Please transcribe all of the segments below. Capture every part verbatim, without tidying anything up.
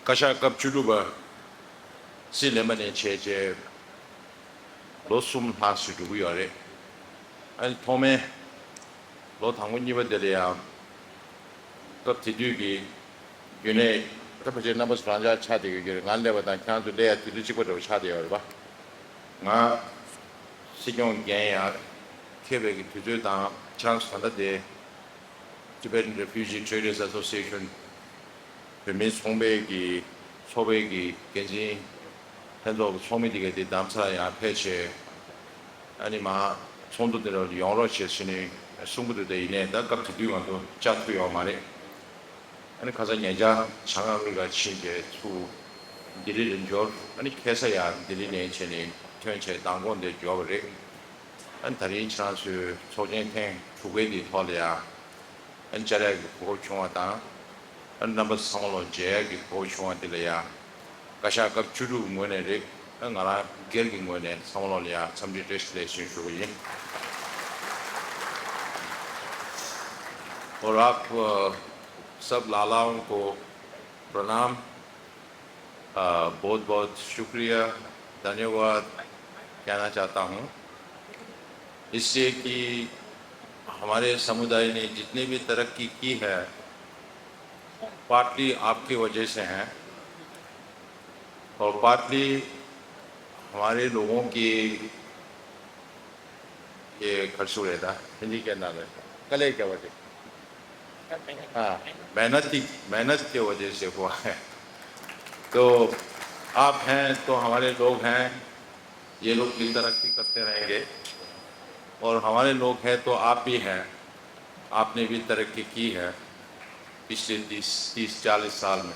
བཀའ་ཤག་སྐབས་བཅུ་དྲུག་པ་སྲིད་བློན་པ་ནས་བྱས་རྗེས་ལོ་གསུམ་ལྷག་ཙམ་འགྲོ་གི་ཡོད་རེད། ཨ་ནི་ཐོག་མའི་ལོ་དང་པོ་གཉིས་པ་དེ་ལ་ཡང་སྐབས་དེ་དུས་ཀྱི་རྒྱུན་ལས་ད་ཕལ་ཆེར་རྣམ་པ་ཚོ་རང་འཇགས་ཆགས་བསྡད་ཡོད་ཀྱི་རེད། ང་སླེབས་པ་དང་ཁྱེད་རང་ཚོ་སླེབས་ཡ་དུས་ཚོད་གཅིག་པ་འདྲ་བོ་ཆགས་བསྡད་ཡོད་རེད་པ། ང་སྲིད་སྐྱོང་འགན་ཡང་འཁྱེར་བའི་གི་དུས་ཚོད་དང་ཁྱེད་རང་ཚོ་ད་ལྟ་དེ་Tibetan Refugee Traders Association བོད་མིའི་ཚོང་པའི་གི་ཚོགས་པའི་གི་འགན་འཛིན་ལྷན་ཚོགས་ཀྱི་ཚོགས་མི་དེ་ག་དེ་རྡ་རམ་ས་ལ་ཡང་ཕེབས་བྱས། ཨ་ནི་མ་ཚོགས་འདུ་དེ་ལ་ཡོང་རོགས་བྱེད་ཟེར་ནས་གསུང་གི་འདུག་དེ་ཡིན་ནའི་ད་སྐབས་དེ་དུས་ང་ཚོ་བཅར་ཐུབ་ཡོད་མ་རེད། ཨ་ནི་ཁ་སང་ཉེ་ཆར་བྱང་ཨ་མི་རི་ཀ་ཕྱིན་བྱས་ཚུར་ལྡི་ལི་ལ་འབྱོར། ཨ་ནི་ཁ་སང་ཡང་ལྡི་ལི་ནས་བྱས་ནས་ཐོན་བྱས་མདང་དགོང་འདིར་འབྱོར་བ་རེད། ཨ་ནི་ད་རིང་ཁྱེད་རང་ཚོའི་ཚོགས་ཆེན་ཐེངས་དྲུག་པའི་འདིའི་ཐོག་ལ་ཡང་། ཨ་ནི་བཅར་ཡག་གི་གོ་སྐབས་བྱུང་བ་དང་། ཨ་ནི་རྣམ་པ་ཚང་མ་ལ་མཇལ་ཡག་གི་གོ་སྐབས་བྱུང་བ་འདི་ལ་ཡང་། བཀའ་ཤག་སྐབས་བཅུ་དྲུག་ངོས་ནས་རེད། ཨ་ང་རང་སྒེར་གྱི་ངོས་ནས་ཚང་མ་ལ་ཡང་འཚམས་འདྲི་བཀྲ་ཤིས་བདེ་ལེགས་ཞུ་ཞུ་གི་ཡིན། और आप अ, सब लालाओं को प्रणाम। अ, बहुत बहुत शुक्रिया, धन्यवाद कहना चाहता हूँ, इसलिए कि हमारे समुदाय ने जितने भी तरक्की की है, पार्टली आपकी वजह से हैं और पार्टली हमारे लोगों की ये खर्च रहता हिंदी के नाम है। कले क्या वजह? हाँ, मेहनत की मेहनत के वजह से हुआ है। तो आप हैं तो हमारे लोग हैं, ये लोग भी तरक्की करते रहेंगे। और हमारे लोग हैं तो आप भी हैं, आपने भी तरक्की की है पिछले तीस तीस चालीस साल में।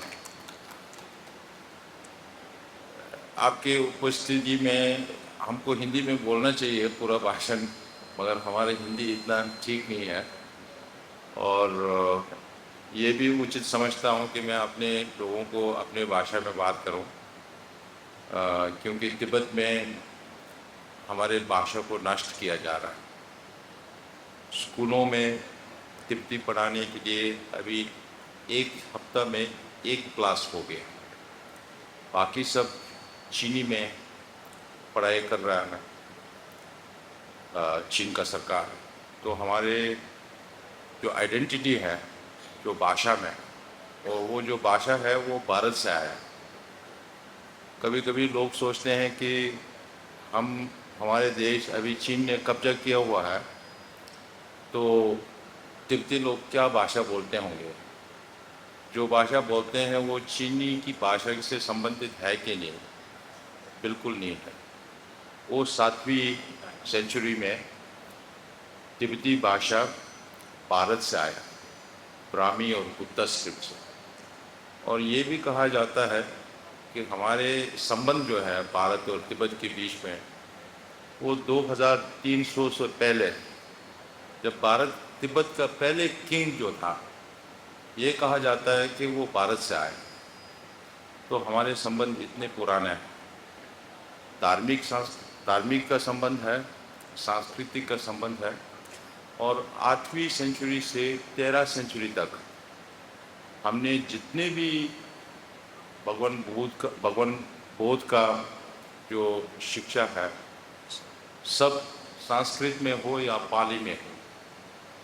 आपके उपस्थिति में हमको हिंदी में बोलना चाहिए पूरा भाषण, मगर हमारा हिंदी इतना ठीक नहीं है। और ये भी उचित समझता हूँ कि मैं अपने लोगों को अपने भाषा में बात करूँ, क्योंकि तिब्बत में हमारे भाषा को नष्ट किया जा रहा है। स्कूलों में तिब्बती पढ़ाने के लिए अभी एक हफ्ता में एक क्लास हो गया, बाकी सब चीनी में पढ़ाई कर रहा है। चीन का सरकार, तो हमारे जो आइडेंटिटी है, जो भाषा में, और वो जो भाषा है वो भारत से आया है। कभी कभी लोग सोचते हैं कि हम हमारे देश अभी चीन ने कब्जा किया हुआ है, तो तिब्बती लोग क्या भाषा बोलते होंगे? जो भाषा बोलते हैं वो चीनी की भाषा से संबंधित है कि नहीं? बिल्कुल नहीं है। वो सातवीं सेंचुरी में तिब्बती भाषा भारत से आया, ब्राह्मी और गुप्ता स्क्रिप्ट से। और ये भी कहा जाता है कि हमारे संबंध जो है भारत और तिब्बत के बीच में, वो दो हज़ार तीन सौ से पहले, जब भारत तिब्बत का पहले किंग जो था, ये कहा जाता है कि वो भारत से आए। तो हमारे संबंध इतने पुराने हैं। धार्मिक संस धार्मिक का संबंध है, सांस्कृतिक का संबंध है। और आठवीं सेंचुरी से तेरह सेंचुरी तक हमने जितने भी भगवान बुद्ध का भगवान बुद्ध का जो शिक्षा है, सब संस्कृत में हो या पाली में हो,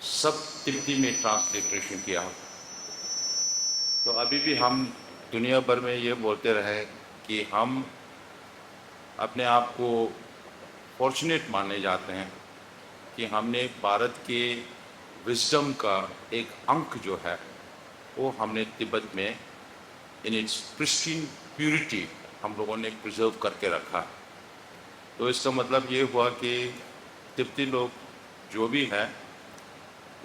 सब तिब्बती में ट्रांसलिटरेशन किया। तो अभी भी हम दुनिया भर में ये बोलते रहे कि हम अपने आप को फॉर्चुनेट माने जाते हैं कि हमने भारत के विजडम का एक अंक जो है, वो हमने तिब्बत में इन इट्स प्रिस्टीन प्योरिटी हम लोगों ने प्रिजर्व करके रखा है। तो इसका मतलब ये हुआ कि तिब्बती लोग जो भी हैं,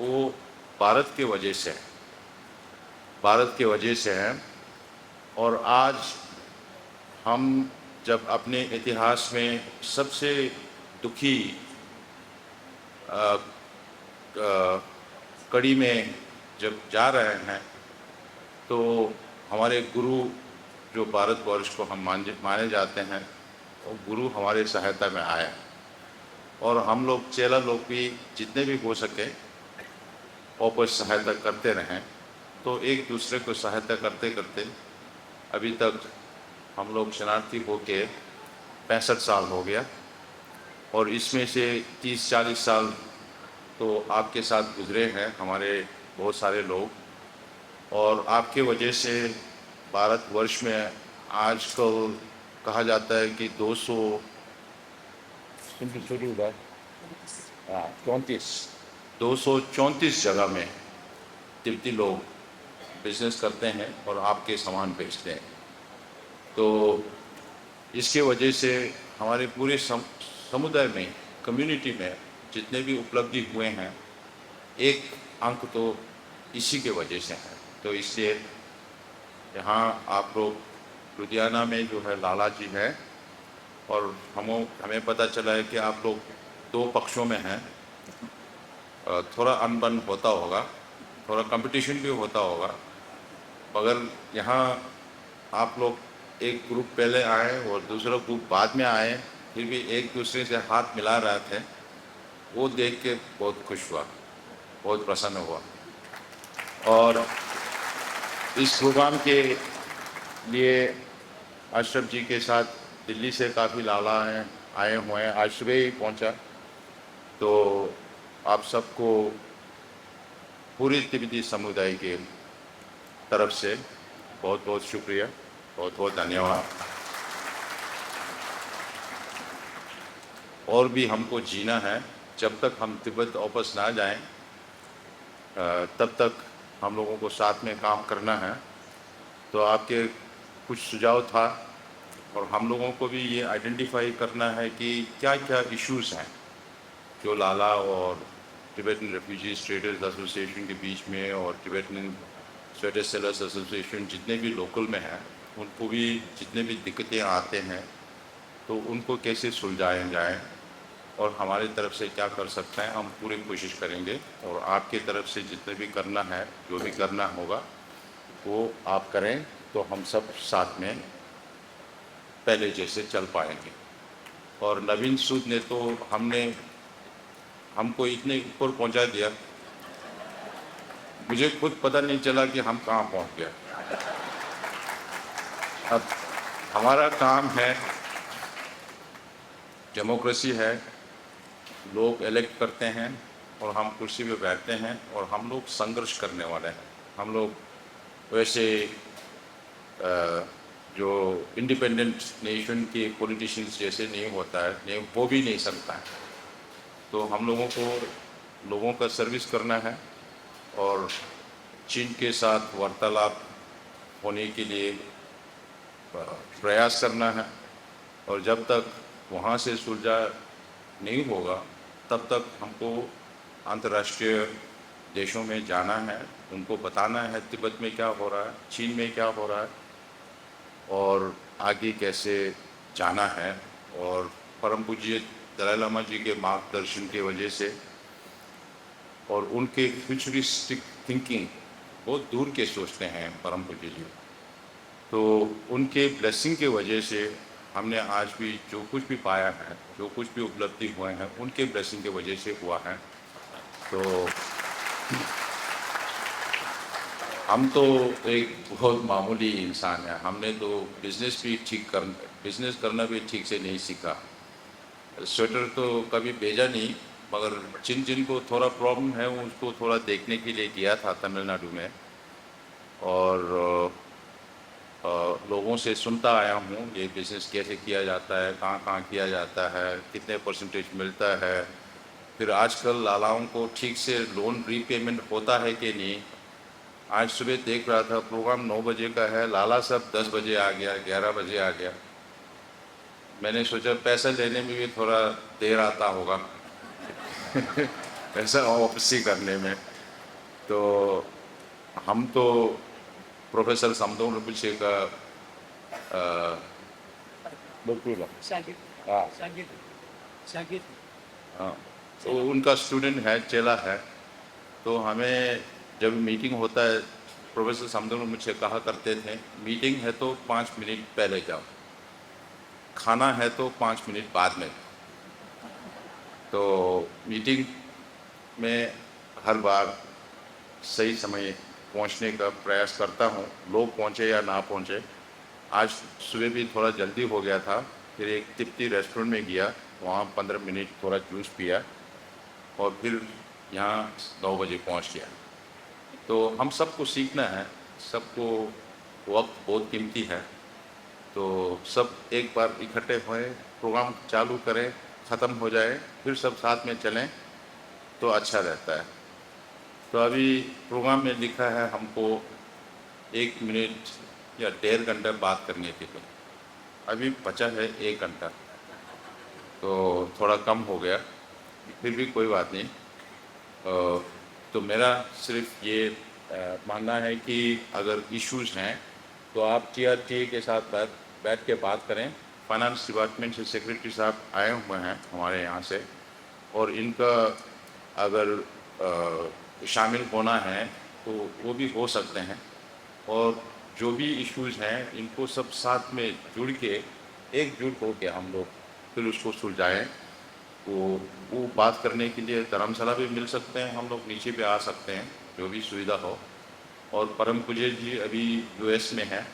वो भारत के वजह से हैं, भारत के वजह से हैं। और आज हम जब अपने इतिहास में सबसे दुखी अ, अ, कड़ी में जब जा रहे हैं, तो हमारे गुरु, जो भारतवर्ष को हम मान माने जाते हैं, वो गुरु हमारे सहायता में आए। और हम लोग, चेला लोग भी जितने भी हो सके, वापस सहायता करते रहें। तो एक दूसरे को सहायता करते करते अभी तक हम लोग शरणार्थी होके पैंसठ साल हो गया और इसमें से तीस चालीस साल तो आपके साथ गुजरे हैं, हमारे बहुत सारे लोग। और आपके वजह से भारतवर्ष में आजकल कहा जाता है कि दो सौ, हाँ, चौंतीस, दो सौ चौंतीस जगह में तिब्बती लोग बिजनेस करते हैं और आपके सामान बेचते हैं। तो इसके वजह से हमारे पूरे सम-, समुदाय में, कम्युनिटी में जितने भी उपलब्धि हुए हैं, एक अंक तो इसी के वजह से है। तो इसलिए यहाँ आप लोग लुधियाना में जो है लाला जी हैं और हम, हमें पता चला है कि आप लोग दो पक्षों में हैं। अ, थोड़ा अनबन होता होगा, थोड़ा कंपटीशन भी होता होगा, मगर यहाँ आप लोग एक ग्रुप पहले आए और दूसरा ग्रुप बाद में आए, फिर भी एक दूसरे से हाथ मिला रहे थे, वो देख के बहुत खुश हुआ, बहुत प्रसन्न हुआ। और इस प्रोग्राम के लिए अशरफ जी के साथ दिल्ली से काफ़ी लाला हैं, आए हुए हैं, आज सुबह ही पहुंचा। तो आप सबको पूरे तिब्बती समुदाय के तरफ से बहुत बहुत शुक्रिया, बहुत बहुत धन्यवाद। और भी हमको जीना है, जब तक हम तिब्बत वापस ना जाएं, अ, तब तक हम लोगों को साथ में काम करना है। तो आपके कुछ सुझाव था और हम लोगों को भी ये आइडेंटिफाई करना है कि क्या-क्या इश्यूज़ हैं जो लाला और टिबेटन रेफ्यूजीज ट्रेडर्स एसोसिएशन के बीच में और टिबेटन स्वेटर सेलर्स एसोसिएशन जितने भी लोकल में हैं, उनको भी जितने भी दिक्कतें आते हैं, तो उनको कैसे सुलझाया जाए और हमारे तरफ से क्या कर सकते हैं, हम पूरी कोशिश करेंगे। और आपके तरफ से जितने भी करना है, जो भी करना होगा, वो आप करें, तो हम सब साथ में पहले जैसे चल पाएंगे। और नवीन सूद ने तो हमने, हमको इतने ऊपर पहुंचा दिया, मुझे खुद पता नहीं चला कि हम कहाँ पहुंच गए। अब हमारा काम है, डेमोक्रेसी है, लोग इलेक्ट करते हैं और हम कुर्सी पे बैठते हैं और हम लोग संघर्ष करने वाले हैं। हम लोग वैसे, अ, जो इंडिपेंडेंट नेशन के पॉलिटिशियंस जैसे नहीं होता है, नहीं, हो भी नहीं सकता है। तो हम लोगों को लोगों का सर्विस करना है और चीन के साथ वार्तालाप होने के लिए, अ, प्रयास करना है। और जब तक वहाँ से सुलझा नहीं होगा, तब तक हमको अंतर्राष्ट्रीय देशों में जाना है, उनको बताना है तिब्बत में क्या हो रहा है, चीन में क्या हो रहा है और आगे कैसे जाना है। और परम पूज्य दलाई लामा जी के मार्गदर्शन की वजह से और उनके फ्यूचरिस्टिक थिंकिंग, बहुत दूर के सोचते हैं परम पूज्य जी। तो उनके ब्लेसिंग के वजह से हमने आज भी जो कुछ भी पाया है, जो कुछ भी उपलब्धि हुए हैं, उनके ब्लेसिंग के वजह से हुआ है। तो हम तो एक बहुत मामूली इंसान है, हमने तो बिजनेस भी ठीक कर, बिजनेस करना भी ठीक से नहीं सीखा। स्वेटर तो कभी भेजा नहीं, मगर जिन जिन को थोड़ा प्रॉब्लम है, उसको थोड़ा देखने के लिए गया था तमिलनाडु में। और, अ, अ, लोगों से सुनता आया हूँ, ये बिजनेस कैसे किया जाता है, कहाँ-कहाँ किया जाता है, कितने परसेंटेज मिलता है, फिर आजकल लालाओं को ठीक से लोन रीपेमेंट होता है कि नहीं। आज सुबह देख रहा था, प्रोग्राम नौ बजे का है, लाला साहब दस बजे आ गया, ग्यारह बजे आ गया। मैंने सोचा पैसा लेने में भी थोड़ा देर आता होगा, पैसा वापसी करने में। तो हम तो प्रोफेसर समदोंग रिम्पोछे का, अ, बिल्कुल। शागिर्द। हाँ। शागिर्द। शागिर्द। हाँ। तो उनका स्टूडेंट है, चेला है। तो हमें जब मीटिंग होता है, प्रोफेसर समदोंग रिम्पोछे कहा करते थे, "मीटिंग है तो पाँच मिनट पहले जाओ, खाना है तो पाँच मिनट बाद में।" तो मीटिंग में हर बार सही समय पहुंचने का प्रयास करता हूं, लोग पहुंचे या ना पहुंचे। आज सुबह भी थोड़ा जल्दी हो गया था, फिर एक तिप्ती रेस्टोरेंट में गया, वहाँ पंद्रह मिनट थोड़ा जूस पिया और फिर यहाँ नौ बजे पहुँच गया। तो हम सबको सीखना है, सबको वक्त बहुत कीमती है। तो सब एक बार इकट्ठे होएं, प्रोग्राम चालू करें, ख़त्म हो जाए, फिर सब साथ में चलें तो अच्छा रहता है। तो अभी प्रोग्राम में लिखा है हमको एक मिनट या डेढ़ घंटा बात करने के लिए, अभी बचा है एक घंटा, तो थोड़ा कम हो गया, फिर भी कोई बात नहीं। अ, तो मेरा सिर्फ ये, अ, मानना है कि अगर इश्यूज हैं तो आप टीआरटी के साथ बैठ बैठ के बात करें। फाइनेंस डिपार्टमेंट से सेक्रेटरी साहब आए हुए हैं हमारे यहाँ से, और इनका अगर, अ, शामिल होना है तो वो भी हो सकते हैं। और जो भी इश्यूज हैं, इनको सब साथ में जुड़ के, एकजुट होके हम लोग फिर उसको सुलझाएं। वो वो बात करने के लिए धर्मशाला भी मिल सकते हैं, हम लोग नीचे भी आ सकते हैं, जो भी सुविधा हो। और परम पूज्य जी अभी यूएस में हैं,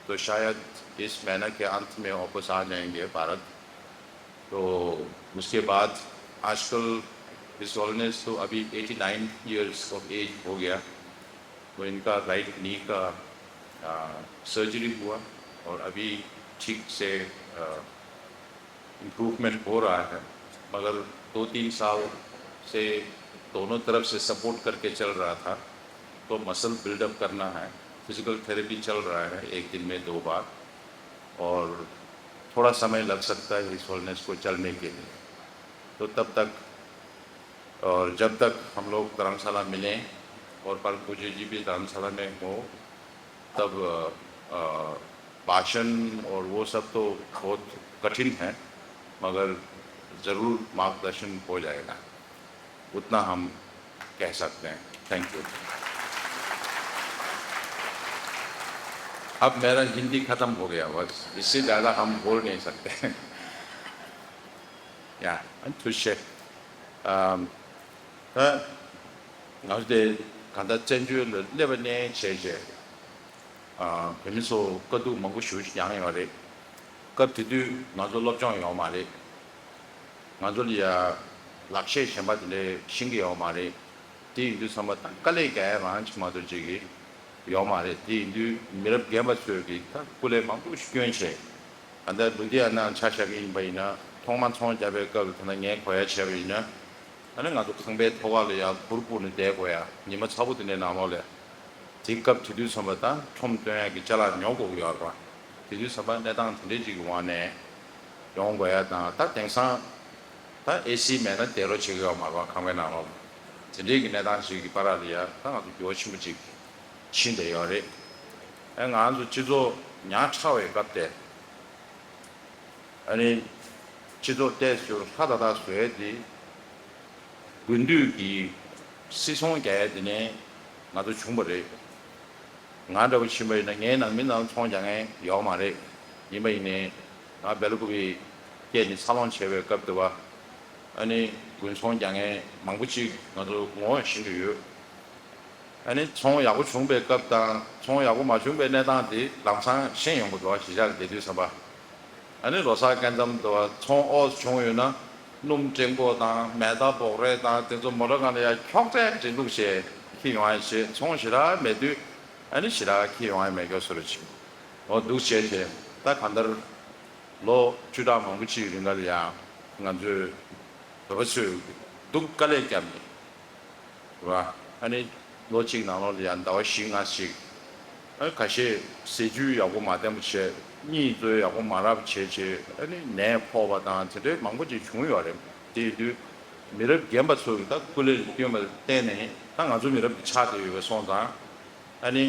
तो शायद इस महीना के अंत में वापस आ जाएंगे भारत। तो उसके बाद आजकल हिज होलिनेस तो अभी eighty nine years of age हो गया, तो इनका राइट नी का, आ, सर्जरी हुआ और अभी ठीक से, आ, इम्प्रूवमेंट हो रहा है, मगर दो तीन साल से दोनों तरफ से सपोर्ट करके चल रहा था, तो मसल बिल्डअप करना है। फिजिकल थेरेपी चल रहा है एक दिन में दो बार, और थोड़ा समय लग सकता है इस होलनेस को चलने के लिए। तो तब तक और जब तक हम लोग धर्मशाला मिलें और परम पूज्य जी भी धर्मशाला में हो, तब, अ, अ, भाषण और वो सब तो बहुत कठिन है, मगर ज़रूर मार्गदर्शन हो जाएगा, उतना हम कह सकते हैं। Thank you. अब मेरा हिंदी ख़त्म हो गया, बस इससे ज़्यादा हम बोल नहीं सकते। ཡ། ཨ་ནི་ཐུགས་རྗེ་ཆེ། ཨམ། ད་ང་ཚོ་དེ་གང་ལྟར་བཙན་བྱོལ་ལ་སླེབས་པ་ནས་བྱས་བྱས། ཨ། བོད་མི་ཚོ་དཀའ་སྡུག་མང་པོ་ཞེ་པོ་ཅིག་མྱངས་ཡོད་རེད། སྐབས་དེ་དུས་ང་ཚོ་སློབ་སྦྱོང་ཡོད་མ་རེད། ང་ཚོ་ལ་ཡ་ལག་ཤེས་གཞན་པ་དེ་འདྲ་ཤེས་ཀྱི་ཡོད་མ་རེད། དེ་ཡིན་དུས་ཚང་མ་ད་དཀའ་ལས་རྒྱག་ཡ་རང་ཅིག་མ་གཏོགས་ཅིག་གི་ཡོད་མ་རེད། དེ་ཡིན་དུས་མི་རབས་རྒན་པ་ཚོས་ཀྱི་ད་སྐུ་ལས་མང་པོ་ཞིག་བསྐྱོན་བྱས། ད་ལྟ་ལུ་དྷི་ཡ་ན་ཆ་བཞག་གི་ཡིན་པ་ཡིན་ན། ཐོག་མ་ཚོང་རྒྱག་པའི་སྐབས་ལ་ད་ལྟ་ངས་གོ་ཡ་བྱས་པ་ཡིན་ན། ཨ་ནི་ང་ཚོ་ཁང་པའི་ཐོག་ཁ་ལ་ཡ་གུར་སྤུར་ནས་བསྡད་དགོས་ཡ། ཉི་མ་ཚ་པོ་དེ་འདྲའི་ནང་ལོགས་ལ། དེ་སྐབས་དེ་དུས་ཚང་མ་ད་ཁྲོམ་སྟོན་ཡ་གི་ཅ་ལག་ཉོ་དགོས་ཀྱི་ཡོད་རེད་པ། དེ་དུས་ཚང་མ་གནས་སྟངས་དེ་འདྲའི་ཅིག་གི་འོག་ནས་ཡོང་དགོས་ཡ་དང་། ད་དེང་སང་ད་ཨེ་སི་མེད་ན་བསྡད་རོགས་བྱེད་ཀྱི་ཡོད་མ་རེད་པ། ཁང་པའི་ནང་ལོགས་དེ་འདྲའི་གི་གནས་སྟངས་ཤིག་གི་བར་ལ་ཡ་ད་ང་ཚོ་འགྱུར་བ་ཆེན་པོ་ཅིག་ཕྱིན་བསྡད་ཡོད་རེད། ཨ། ང་ཚོ་སྤྱི་ཚོགས་ཉག་ཕྲ་བའི་སྐབས་དེ། ཨ་ནི་སྤྱི་ཚོགས་ཏོག་ཙམ་ཧྲ་ཏག་ཏག་བཟོ་ཡ་དེ། དགུན་དུས་ཀྱི་སིལ་ཚོང་རྒྱག་ཡ་དེ་ནས་ང་ཚོ་བྱུང་བ་རེད། ང་འདྲ་བོ་ཕྱིན་པ་ཡིན་ན་ངའི་ནང་མི་ནང་ཚོང་རྒྱག་མཁན་ཡོད་མ་རེད། ཡིན་པ་ཡིན་ནའི་ང་སྦེལ་ཀོབ་ཀྱི་སྐད་ནས་འཚར་ལོངས་བྱས་པའི་སྐབས་དེ་བ། ཨ་ནི་དགུན་ཚོང་རྒྱག་མཁན་མང་པོ་ཅིག་ང་ཚོ་ངོ་ཤེས་ཀྱི་ཡོད། ཨ་ནི་ཚོང་ཡག་པོ་བྱུང་པའི་སྐབས་དང་ཚོང་ཡག་པོ་མ་བྱུང་པའི་གནས་སྟངས་དེ་ལམ་སང་ཤེས་ཡོང་གི་འདུག་པ། གཞིས་ཆགས་ལ་བསྡད་དུས་ཙམ་པ། ཨ་ནི་ལོ་གསར་སྐབས་ཙམ་དུ་བ་ཚོང་ཨོ་བྱུང་ཡོད་ན། སྣུམ་འདྲེན་པོ་དང་མེ་ཏོག་བོག་རས་དང་དེ་ཚོ་མོ་ཊ་སྒང་ལ་ཡ་ཁྱོག་ཙེ་ཅིག་བླུགས་བྱས་འཁྱེར་ཡོང་ཡ་བྱེད། ཚོང་ཞེ་དྲག་མེད་དུས་ཨ་ནི་ཞེ་དྲག་འཁྱེར་ཡོང་ཡ་མེད་སྐྱོ་བཟོ་འདྲ་ཅིག་འོ་འདུག་བྱས་བྱས། ད་གང་ལྟར་ལོ་བཅུ་ཕྲག་མང་པོ་ཅིག་རིང་ལ་ཡ་ང་ཚོས་བོད་པ་ཚོས་སྡུག་དཀའ་ལས་བརྒྱབ་ནས། རེད་པ། ཨ་ནི་ལོ་གཅིག་ནང་ལོགས་ལ་ཡང་ཟླ་བ་བཞི་ལྔ་ཞིག་ཨ། ཁ་ཤས་ཟས་བཅུད་ཡག་པོ་མ་བསྟེན་པ་བྱས། གཉིད་རྩོལ་ཡག་པོ་མ་རག་པ་བྱས་བྱས། ཨ་ནི་ནད་ཕོག་པ་དང་དེ་འདྲའི་མང་པོ་ཅིག་བྱུང་ཡོད་རེད། དེ་ཡིན་དུས་མི་རབས་རྒན་པ་ཚོས་ད་སྐུ་ལས་བསྐྱོན་པ་ལ་བརྟེན་ནས་ད་ང་ཚོ་མི་རབས་འདི་ཆགས་བསྡད་ཡོད་པ་སོང་ཙང་། ཨ་ནི་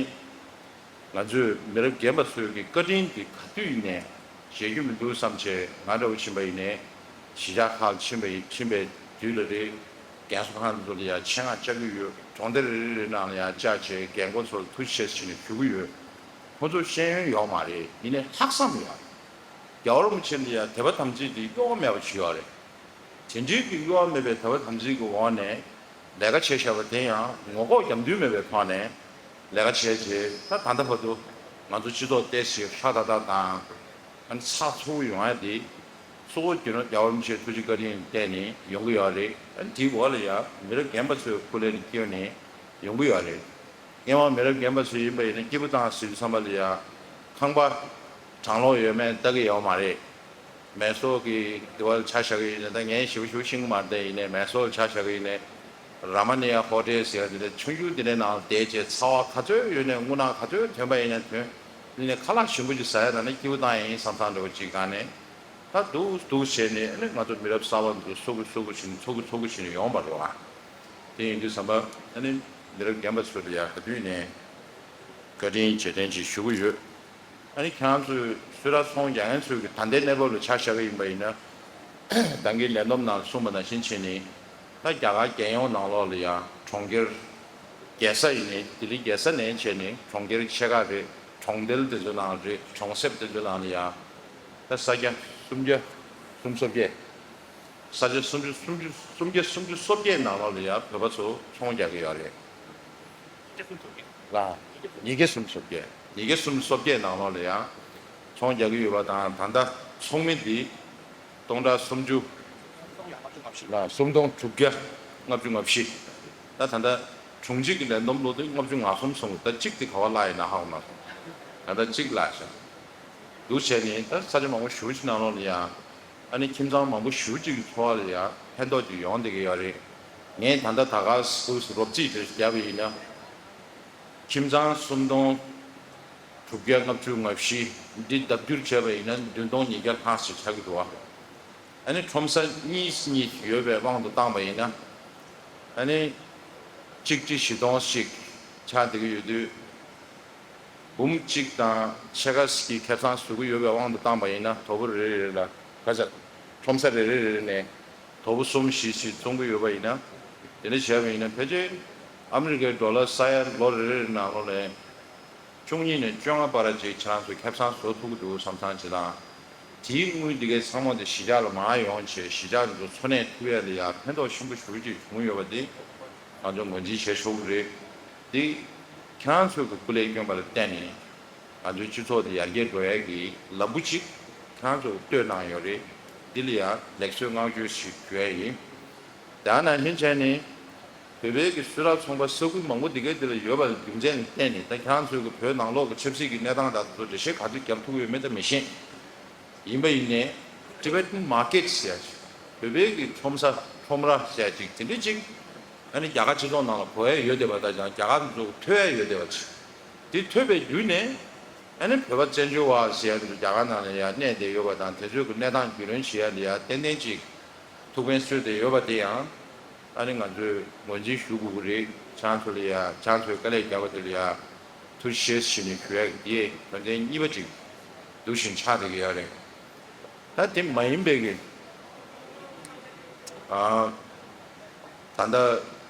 ང་ཚོས་མི་རབས་རྒན་པ་ཚོའི་གི་བཀའ་དྲིན་དེ་ག་དུས་ཡིན་ནའི་བརྗེད་རྒྱུ་མི་འདུག་བསམ་བྱས། ང་འདྲ་བོ་ཕྱིན་པ་ཡིན་ནའི་གཞིས་ཆགས་ཁག་ལ་ཕྱིན་པ་ཡིན། ཕྱིན་པའི་དུས་ལ་རེད། རྒན་གསོ་ཁང་ཚོ་ལ་ཡ་ཆེད་མངགས་བཅར་གྱི་ཡོད། གྲོང་སྡེ་རེ་རེ་རེ་ནང་ལ་ཡ་བཅར་བྱས་རྒན་རྒོན་ཚོར་ཐུགས་རྗེ་ཆེ་ཟེར་ནས་ཞུ་གི་ཡོད། ཁོ་ཚོ་ཤེས་ཡོན་ཡོད་མ་རེད། ཡིན་ནའི་ལྷག་བསམ་ཡོད་རེད། རྒྱལ་བ་རིན་པོ་ཆེ་ལ་ཡ་དད་པ་དམ་ཚིག་དེ་གཡོ་བ་མེད་པ་ཅིག་ཡོད་རེད། དེ་འདྲའི་གི་གཡོ་བ་མེད་པའི་དད་པ་དམ་ཚིག་གི་འོག་ནས་ལས་ཀ་བྱས་བཞག་པ་དེ་ཡང་ངོ་ལྐོག་རྒྱབ་མདུན་མེད་པའི་ཐོག་ནས་ལས་ཀ་བྱས་བྱས། ད་ད་ལྟ་བར་དུ་ ང་ཚོ་སྤྱི་ཚོགས་ཏོག་ཙམ་ཧྲ་ཏག་ཏག་དང་། ཨ་ནི་ཚགས་ཚུད་ཡོང་ཡ་དེ་གཙོ་བོ་རྒྱུ་ནོར་རྒྱལ་བ་རིན་པོ་ཆེའི་ཐུགས་རྗེ་བཀའ་དྲིན་བརྟེན་ནས་ཡོང་གི་ཡོད་རེད། ཨ་ནི་དེའི་འོག་ལ་ཡང་མི་རབས་རྒན་པ་ཚོའི་སྐུ་ལས་བསྐྱོན་ནས་ཡོང་གི་ཡོད་རེད། སྔོན་མ་མི་རབས་རྒན་པ་ཚོ་ཡིན་པ་ཡིན་ན་སྐྱིད་པོ་བཏང་ཟེར་དུས་ཙམ་པ་ལ་ཡང་ཁང་པ་གྲང་ལོག་ཡོད་མེད་ལྟ་གི་ཡོད་མ་རེད། མེ་སོར་གྱི་དེ་བ་ལ་ཆ་བཞག་གི་ཡིན་ན། ད་ངས་ཞེ་པོ་ཞེ་པོ་ཤེས་ཀྱི་མ་རེད། དེ་ཡིན་ནའི་མེ་སོར་ལ་ཆ་བཞག་གི་ཡིན་ནའི། ར་མ་ནི་ཡ་ཧོ་ཊེལ་ཟེར་ཡ་དེ་འདྲ་ཆུང་ཆུང་དེ་འདྲའི་ནང་བསྡད་བྱས། ཚ་བ་ག་ཚོད་ཡོད་ནའི་རྔུལ་ནག་ག་ཚོད་ཐོན་པ་ཡིན་ནའི་ཐོན། ཡིན་ནའི་ཁ་ལག་ཞིམ་པོ་ཅིག་ཟ་ཡ་ད་ནི་སྐྱིད་པོ་བཏང་ཡ་ཡིན་བསམ་བསམ་འདྲ་བོ་ཅིག་སྒང་ནས། ད་འདུག་འདུག་བྱས་ནས་ཨ་ནི་ང་ཚོ་མི་རབས་གསར་པ་འདུག་སོ་གུ་སོ་གུ་བྱས་ནས་ཚོ་གུ་ཚོ་གུ་བྱས་ནས་ཡོང་བ་རེད་བ། དེ་ཡིན་དུས་ཙམ་པ་ཨ་ནི་མི་རབས་རྒན་པ་ཚོ་ལ་ཡ་ག་དུས་ནས་བཀའ་དྲིན་རྗེས་དྲན་ཅིག་ཞུ་གི་ཡོད། ཨ་ནི་ཁྱེད་རང་ཚོས་གསོལ་རས་ཚོང་རྒྱག་མཁན་ཚོས་ཀྱི་ད་ལྟའི་གནས་བབ་ལ་ཆ་བཞག་གི་ཡིན་པ་ཡིན་ན། ད་གིན་ལས་བསྡོམས་ནང་གསུངས་པ་ནང་བཞིན་བྱས་ནས། ད་རྒྱ་གར་རྒྱལ་ཡོངས་ནང་ལོགས་ལ་ཡང་གྲོང་ཁྱེར། རྒྱལ་ས་ཡིན་ནའི་ལྡི་ལི་རྒྱལ་ས་ནས་བྱས་ནས་གྲོང་ཁྱེར་ཆེ་ཁག་རེད། གྲོང་རྡལ་དེ་ཚོའི་ནང་རེད། གྲོང་གསེབ་དེ་ཚོའི་ནང་ལ་ཡང་ད་ས་ཆ་སུམ་བརྒྱ་སུམ་ཅུ་སོ་བརྒྱད། ས་ཆ་སུམ་ཅུ་སུམ་ཅུ་སུམ་བརྒྱ་སུམ་ཅུ་སོ་བརྒྱད་ནང་ལོགས་ལ་ཡང་བོད་པ་ཚོ་ཚོང་རྒྱག་གི་ཡོད་རེད། ལ། ཉིས་བརྒྱ་སུམ་ཅུ་སོ་བརྒྱད། ཉིས་བརྒྱ་སུམ་ཅུ་སོ་བརྒྱད་ནང་ལོགས་ལ་ཡང་ཚོང་རྒྱག་གི་ཡོད་པ་དང་། ད་ལྟ་ཚོགས་མི་འདི་སྟོང་ཕྲག་སུམ་ཅུ། ལ་སུམ་སྟོང་དྲུག་བརྒྱ་ལྔ་བཅུ་ང་བཞི། ད་ད་ལྟ་དྲུང་ཆེ་གི་ལས་བསྡོམས་ལོ་དེ་ལྔ་བཅུ་ང་གསུམ་སོང་། ད་གཅིག་དེ་ག་བ་བརླག་ཡིན་ན་ཧ་གོ་མ་སོང་། ད་ལྟ་གཅིག་བརླག་ཤག་འདུག་བྱས་ནས་ད་ས་ཆ་མང་པོ་ཞེ་པོ་ཅིག་ནང་ལོགས་ལ་ཡང་ཨ་ནི་ཁྱིམ་ཚང་མང་པོ་ཞེ་པོ་ཅིག་གི་འཚོ་བ་ལ་ཡང་ཕན་ཐོགས་ཅིག་ཡོང་བསྡད་ཀྱི་ཡོད་རེད། ངས་ད་ལྟ་ད་ག་སུ་རོབ་རྩིས་དེ་བརྒྱབ་པ་ཡིན་ན། ཁྱིམ་ཚང་སུམ་སྟོང་དྲུག་བརྒྱ་ལྔ་བཅུ་ང་བཞི་འདི་ལྡབ་འགྱུར་བྱས་པ་ཡིན་ན་བདུན་སྟོང་ཉིས་བརྒྱ་ལྷག་ཅིག་ཆགས་ཀྱི་འདུག་བ། ཨ་ནི་ཁྲོམ་ས་གཉིས་གཉིས་ཡོད་པའི་དབང་དུ་བཏང་པ་ཡིན་ན། ཨ་ནི་གཅིག་གཅིག་བཞི་སྟོང་ཞིག་ཆགས་བསྡད་ཀྱི་ཡོད་དུས། འབུམ་གཅིག་དང་ཕྱེད་ཀ་ཞིག་གི་ཁེ་བཟང་བཟོ་གི་ཡོད་པའི་དབང་དུ་བཏང་པ་ཡིན་ན། དོ་པོ་རེ་རེ་ལ་ག་ཚད། ཁྲོམ་ས་རེ་རེ་རེ་ནས་དོ་པོ་གསུམ་བཞི་ཞིག་བཙོང་གི་ཡོད་པ་ཡིན་ན། དེ་འདྲ་བྱས་པ་ཡིན་ན་ཕལ་ཆེར་ཨ་མི་རི་ཀའི་ཌོ་ལར་ས་ཡ་ལོ་རེ་རེ་ནང་ལོགས་ནས་བཅུ་གཉིས་ནས་བཅོ་ལྔ་བར་ཅིག་ཁྱེད་རང་ཚོས་ཁེ་བཟང་བཟོ་ཐུབ་ཀྱི་འདུག་བསམ་བསམ་བྱེད་དང་། དེའི་དངུལ་འདི་གའི་ཚང་མ་དེ་གཞིས་ཆགས་ལ་མར་ཡོང་བྱས་གཞིས་ཆགས་འདི་ཚོ་འཚོ་གནས་ཐུབ་ཡ་ལ་ཡ་ཕན་ཐོགས་ཆེན་པོ་ཞེ་པོ་ཅིག་བྱུང་ཡོད་པ་དེ་ང་ཚོ་ངོས་འཛིན་བྱེད་ཆོག་གི་རེད། དེ་ཁྱེད་རང་ཚོའི་གི་སྐུ་ལས་བསྐྱོན་པ་ལ་བརྟེན་ནས་ང་ཚོའི་སྤྱི་ཚོགས་དེ་ཡར་རྒྱས་འགྲོ་ཡ་གི་ལམ་བུ་ཅིག་ཁྱེད་རང་ཚོ་གཏོད་གནང་ཡོད་རེད། འདི་ལ་ཡ་ལེགས་གསོལ་བསྔགས་བརྗོད་ཞིག་ཞུ་ཡ་ཡིན། དེ་ནང་བཞིན་བྱས་ནས་བོད་པའི་གི་གསོལ་རས་ཚོང་པ་ས་ཁུལ་མང་པོ་འདི་གའི་འདི་ལ་ཡོད་པ་ལ་རྒྱུ་མཚན་ལ་བརྟེན་ནས། ད་ཁྱེད་རང་ཚོའི་གི་བོད་ནང་ལོགས་ཀྱི་ཆབ་སྲིད་ཀྱི་གནས་སྟངས་དང་དེ་ཚོ་འགྲེལ་བཤད་ག་ཚོད་རྒྱབ་ཐུབ་ཀྱི་ཡོད་མེད་ད་མི་ཤེས། ཡིན་པ་ཡིན་ནའི་Tibetan Market ཟེར་ཡ་ཅིག་བོད་པའི་གི་ཁྲོམ་ས་ཁྲོམ་ར་ཟེར་ཡ་ཅིག་དེ་འདྲ་ཅིག་ཨ་ནི་རྒྱ་གར་སྤྱི་ཚོགས་ནང་ལ་གོ་ཡ་ཡོད་བསྡད་པ་དང་། ཡང་རྒྱ་གར་ཚོ་ཐོས་ཡ་ཡོད་བསྡད་པ་ཅིག་དེ་ཐོས་པའི་བརྒྱུད་ནས་ཨ་ནི་བོད་པ་བཙན་བྱོལ་བ་ཟེར་ཡ་ཚོ་རྒྱ་གར་ནང་ལ་ཡ་གནས་བསྡད་ཡོད་པ་དང་། དེ་ཚོའི་གི་གནས་སྟངས་རྒྱུས་ལོན་བྱེད་ཡ་ལ་ཡ་ཏན་ཏན་ཅིག་ཐུགས་ཕན་གསོས་བསྡད་ཡོད་པ་དེ་ཡང་ཨ་ནི་ང་ཚོས་ངོས་འཛིན་ཞུ་དགོས་ཀྱི་རེད། ཁྱེད་རང་ཚོ་ལ་ཡ། ཁྱེད་རང་ཚོས་དཀའ་ལས་བརྒྱབ་པ་དེ་ལ་ཡ་ཐུགས་རྗེ་ཆེ་ཞུ་ནས་ཞུ་ཡ་གི་དེ་དོན་ཚན་གཉིས་པ་ཅིག་འདུག་བཞིན་ཆགས་བསྡད་ཀྱི་ཡོད་རེད། ད་དེ་མ་ཡིན་པའི་གི། ཨ། ད་ལྟ་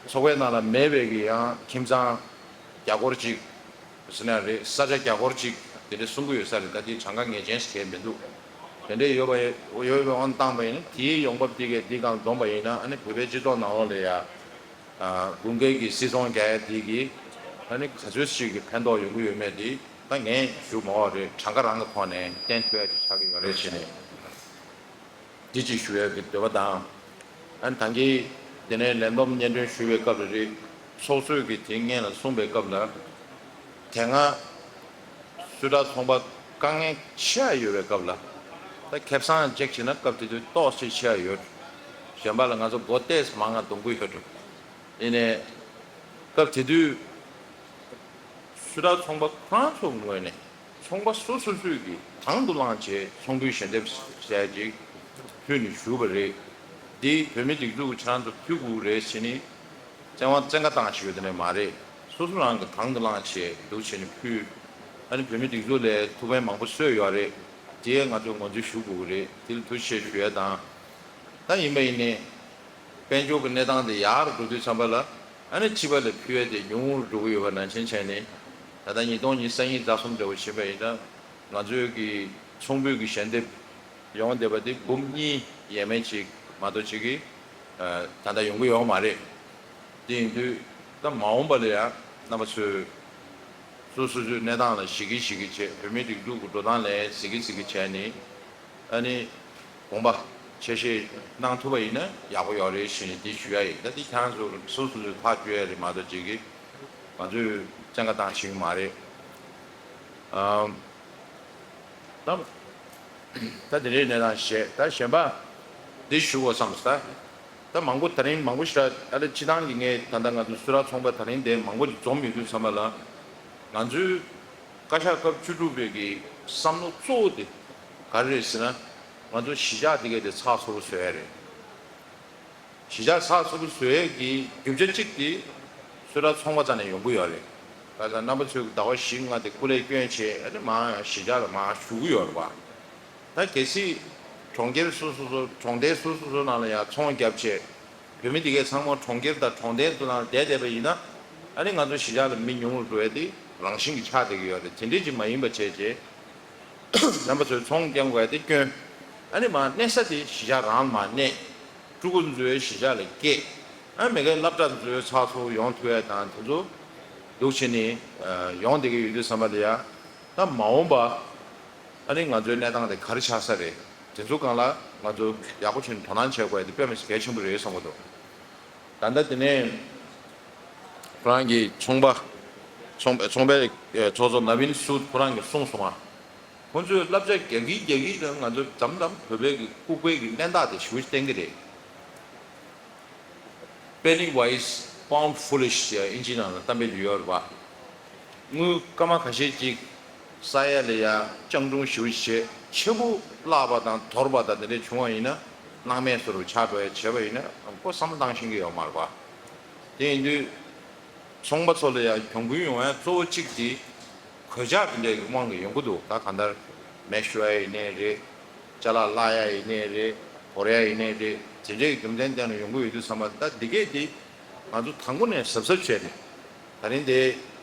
ཚོགས་པའི་ནང་ལ་མེད་པའི་གི་ཡང་ཁྱིམ་ཚང་བརྒྱ་སྐོར་ཅིག་ཟེར་ན་རེད། ས་ཆ་བརྒྱ་སྐོར་ཅིག་དེ་འདྲ་གསུང་གི་ཡོད་ས་རེད། ད་དེ་གྲངས་ཀ་ངེས་ཅན་ཞིག་གས་མི་འདུག་དེ་འདྲ་ཡོད་པ་ཡོད་པའི་དབང་བཏང་པ་ཡིན་ན། དེའི་ཡོང་འབབ་དེ་གས་འདི་སྒང་འཛོམས་པ་ཡིན་ན། ཨ་ནི་བོད་པའི་སྤྱི་ཚོགས་ནང་ལོགས་ལ་ཡ། ཨ། དགུན་ཁའི་གི་སིལ་ཚོང་རྒྱག་ཡ་དེ་གིས་ཨ་ནི་ག་ཚོད་ཞིག་གི་ཕན་ཐོགས་ཡོང་གི་ཡོད་མེད་དེ་ད་ངས་ཞུ་མ་དགོས་རེད། གྲངས་ཀ་རང་གི་ཐོག་ནས་བསྟན་ཐུབ་ཡ་ཅིག་ཆགས་ཀྱི་ཡོད་རེད་བྱས་ནས། འདི་གཅིག་ཞུ་ཡ་གི་འདོད་པ་དང་། ཨ་ནི་ད་གིན་དེ་ནས་ལས་བསྡོམས་སྙན་སྒྲོན་ཞུ་བའི་སྐབས་ལ་རེད། ཚོགས་གཙོས་ཀྱིས་དེ་སྔོན་ལ་གསུངས་པའི་སྐབས་ལ། དེ་སྔ་གསོལ་རས་ཚོང་པ་དཀའ་ངལ་ཆེ་བ་ཡོད་པའི་སྐབས་ལ། ད་ཁེ་བཟང་ཅིག་བྱས་ན་སྐབས་དེ་དུས་ཏོག་ཙམ་ཆེ་བ་ཡོད། གཞན་པ་ལ་ང་ཚོ་སྒོ་ཏོག་ཙམ་མང་ང་རྡུང་གི་ཡོད་འགྲོ། ཡིན་ནའི་སྐབས་དེ་དུས་གསོལ་རས་ཚོང་པ་ཁོ་རང་ཚོའི་ངོས་ནས་ཚོང་པ་སོ་སོ་སོས་ཀྱིས་དང་དུ་བླངས་བྱས་ཚོང་འབུལ་ཞལ་འདེབས་ཟེར་ཡ་ཅིག་ཕུལ་ནས་བཞུགས་པ་རེད། འདི་བོད་མི་སྒྲིག་འཛུགས་ཀྱིས་ཁྱེད་རང་ཚོ་ཕུལ་དགོས་རེད་ཟེར་ནས་བཙན་དབང་བཙན་བཀའ་བཏང་བཞག་ཡོད་དེ་འདྲ་མ་རེད། སོ་སོ་རང་གིས་དང་དུ་བླངས་བྱས་འདུག་བྱས་ནས་ཕུལ། ཨ་ནི་བོད་མི་སྒྲིག་འཛུགས་ལ་ཐུགས་ཕན་མང་པོ་གསོས་ཡོད་རེད། དེ་ང་ཚོས་ངོས་འཛིན་ཞུ་དགོས་ཀྱི་རེད། དེ་ལ་ཐུགས་རྗེ་ཆེ་ཞུ་ཡ་དང་། ད་ཡིན་པ་ཡིན་ནའི། དཔལ་འབྱོར་གྱི་གནས་སྟངས་དེ་ཡག་རུ་འགྲོ་དུས་ཙམ་པ་ལ། ཨ་ནི་ཕྱི་པ་ལ་ཕུལ་བ་དེ་ཉུང་རུ་འགྲོ་གི་ཡོད་པ་ནང་བཞིན་བྱས་ནས། ད་ལྟ་ཉིས་སྟོང་ཉི་ཤུ་རྩ་གཉིས་རྩ་གསུམ་འདྲ་བོ་ཕྱིན་པ་ཡིན་ན། ང་ཚོའི་གི་ཚོང་འབུལ་གྱི་ཞལ་འདེབས་ཡོང་བསྡད་པ་དེ་འབུམ་གཉིས་ཡས་མས་ཅིག་མ་གཏོགས་ཅིག་གི། ཨ། ད་ལྟ་ཡོང་གི་ཡོད་མ་རེད། དེ་ཡིན་དུས་ད་མ་འོངས་པ་ལ་ཡང་རྣམ་པ་ཚོས་ སོ་སོ་སོའི་གནས་སྟངས་ལ་གཞིགས་ཀྱི་གཞིགས་ཀྱི་བྱས། བོད་མིའི་སྒྲིག་འཛུགས་ཀྱི་འགྲོ་སྟངས་ལ་གཟིགས་ཀྱི་གཟིགས་ཀྱི་བྱས་ནས། ཨ་ནི་དགོངས་པ་ཆ་ཤས་གནང་ཐུབ་པ་ཡིན་ན་ཡག་པོ་ཡོད་རེད་ཞེས་ནས་འདི་ཞུ་ཡ་ཡིན། ད་འདི་ཁྱེད་རང་ཚོ་སོ་སོ་སོས་ཐག་གཅོད་ཡ་རེད་མ་གཏོགས་ཅིག་གིས་ང་ཚོས་བཙན་བཀའ་བཏང་ཤེས་ཀྱི་མ་རེད། ཨམ། ད་ད་དེ་རེད། གནས་སྟངས་བཤད། ད་གཞན་པ་འདི་ཞུ་དགོས་བསམ་སོང་། ད་ད་མང་པོ་ད་རིང་མང་པོ་ཞིག་ཨ་ལེ་སྤྱི་བཏང་གི་ངས་ད་ལྟ་ང་ཚོ་སུ་ར་ཚོང་པ་ད་རིང་དེ་མང་པོ་ཅིག་འཛོམས་ཡོད་དུས་ཙམ་པ་ལ། ང་ཚོའི་བཀའ་ཤག་སྐབས་བཅུ་དྲུག་པའི་གི་བསམ་བློ་གཙོ་བོ་དེ་ག་རེ་རེད་ཟེར་ན། ང་ཚོ་གཞིས་ཆགས་དེ་གས་དེ་ཚགས་ཚུད་པོ་བཟོ་ཡ་རེད། གཞིས་ཆགས་ཚགས་ཚུད་པོ་བཟོ་ཡས་ཀྱི་རྒྱུ་ཆ་གཅིག་དེ་སུ་ར་ཚོང་པ་རྩ་ནས་ཡོང་གི་ཡོད་རེད། ད་ལྟ་རྣམ་པ་ཚོས་ཟླ་བ་བཞི་ལྔ་དེ་སྐུ་ལས་བསྐྱོན་བྱས། ཨ་ནི་མར་གཞིས་ཆགས་ལ་མར་ཞུགས་ཀྱི་ཡོད་རེད་པ། ད་གལ་སྲིད་གྲོང་ཁྱེར་སོ་སོ་སོ། གྲོང་རྡལ་སོ་སོ་སོ་ནང་ལ་ཡང་ཚོང་བརྒྱབ་བྱས། བོད་མི་དེ་གས་ཚང་མ་གྲོང་ཁྱེར་དང་གྲོང་རྡལ་དུ་ནང་བསྡད་བསྡད་པ་ཡིན་ན། ཨ་ནི་ང་ཚོ་གཞིས་ཆགས་ལ་མི་ཉུང་རུ་འགྲོ་ཡས་དེ་རང་བཞིན་གྱི་ཆགས་བསྡད་ཀྱི་ཡོད་རེད། དེ་འདྲས་ཅིག་མ་ཡིན་པ་བྱས་བྱས། རྣམ་པ་ཚོས་ཚོང་བསྐྱང་དགོས་ཡ་དེ་བསྐྱོན། ཨ་ནི་མར་གནས་ས་དེ་གཞིས་ཆགས་རང་ལ་མར་གནས། ཕྲུ་གུ་ཚོའི་གཞིས་ཆགས་ལ་སྐྱེལ། ཨ་མི་དགེ་སློབ་གྲྭ་ཚོའི་ཚགས་ཚུད་པོ་ཡོང་ཐུབ་ཡ་དང་དེ་ཚོ་འདུག་བྱས་ནས་ཡོང་བསྡད་ཀྱི་ཡོད་དུས་ཙམ་པ་ལ་ཡ། ད་མ་འོངས་པ་ཨ་ནི་ང་ཚོའི་གནས་སྟངས་དེ་ག་རེ་ཆགས་ས་རེད། དེ་ཚོ་སྒང་ལ་ང་ཚོ་ཡག་པོ་བྱས་ནས་དོ་སྣང་བྱེད་དགོས་ཡ་དེ་དཔེ་མི་སྲིད་གལ་ཆེན་པོ་རེད་བསམ་གྱི་འདུག་ད་ལྟ་དེ་ནས་ཁོ་རང་གི་ཚོང་པ། ཚོང་ཚོང་པའི་ཚོགས་གཙོ་ནབ་བིན་སུད་ཁོ་རང་གིས་གསུངས་སོང་ང་། ཁོང་ཚོས་བསླབ་བྱ་རྒྱག་གིན་རྒྱག་གིན་ལ་ང་ཚོ་དམ་དམ་བོད་པའི་གི་ལྐུགས་པའི་གི་གནས་སྟངས་དེ་ཞེ་པོ་ཅིག་བསྟན་གྱི་རེད། Penny wise, pound foolish ཟེར་ཡ་ཨིན་ཇི་ནང་ལ་གཏམ་དཔེ་ཅིག་ཡོད་རེད་པ། དངུལ་སྐར་མ་ཁ་ཤས་ཅིག་བསགས་ཡ་ལ་ཡ་སྤྱང་གྲུང་ཞེ་པོ་ཅིག་བྱེད། ཆེན་པོ་བརླག་པ་དང་དོར་བ་དང་དེ་འདྲ་བྱུང་བ་ཡིན་ན། སྣང་མེད་བཟོ་འདྲ་ཆགས་འགྲོ་ཡ་བྱས་པ་ཡིན་ན་ཁོ་བསམ་བློ་བཏང་ཤེས་ཀྱི་ཡོད་མ་རེད་པ། དེ་ཡིན་དུས། ཚོང་པ་ཚོ་ལ་ཡང་གྱོང་གུན་ཡོང་ཡ་གཙོ་བོ་གཅིག་དེ་གོད་ཆག་དེ་འདྲའི་དབང་གིས་ཡོང་གི་འདུག་ད་གང་ལྟར་མེ་ཤོར་ཡ་ཡིན་ནའི་རེད། ཅ་ལག་བརླག་ཡ་ཡིན་ནའི་རེད། བོར་ཡ་ཡིན་ནའི་རེད། དེ་འདྲའི་རྒྱུ་མཚན་བརྟེན་ནས་ཡོང་གི་ཡོད་དུས་ཙམ་པ། ད་འདི་གས་དེ་ང་ཚོ་དང་པོ་ནས་གཟབ་གཟབ་བྱས་ནས། ད་རིང་དེ་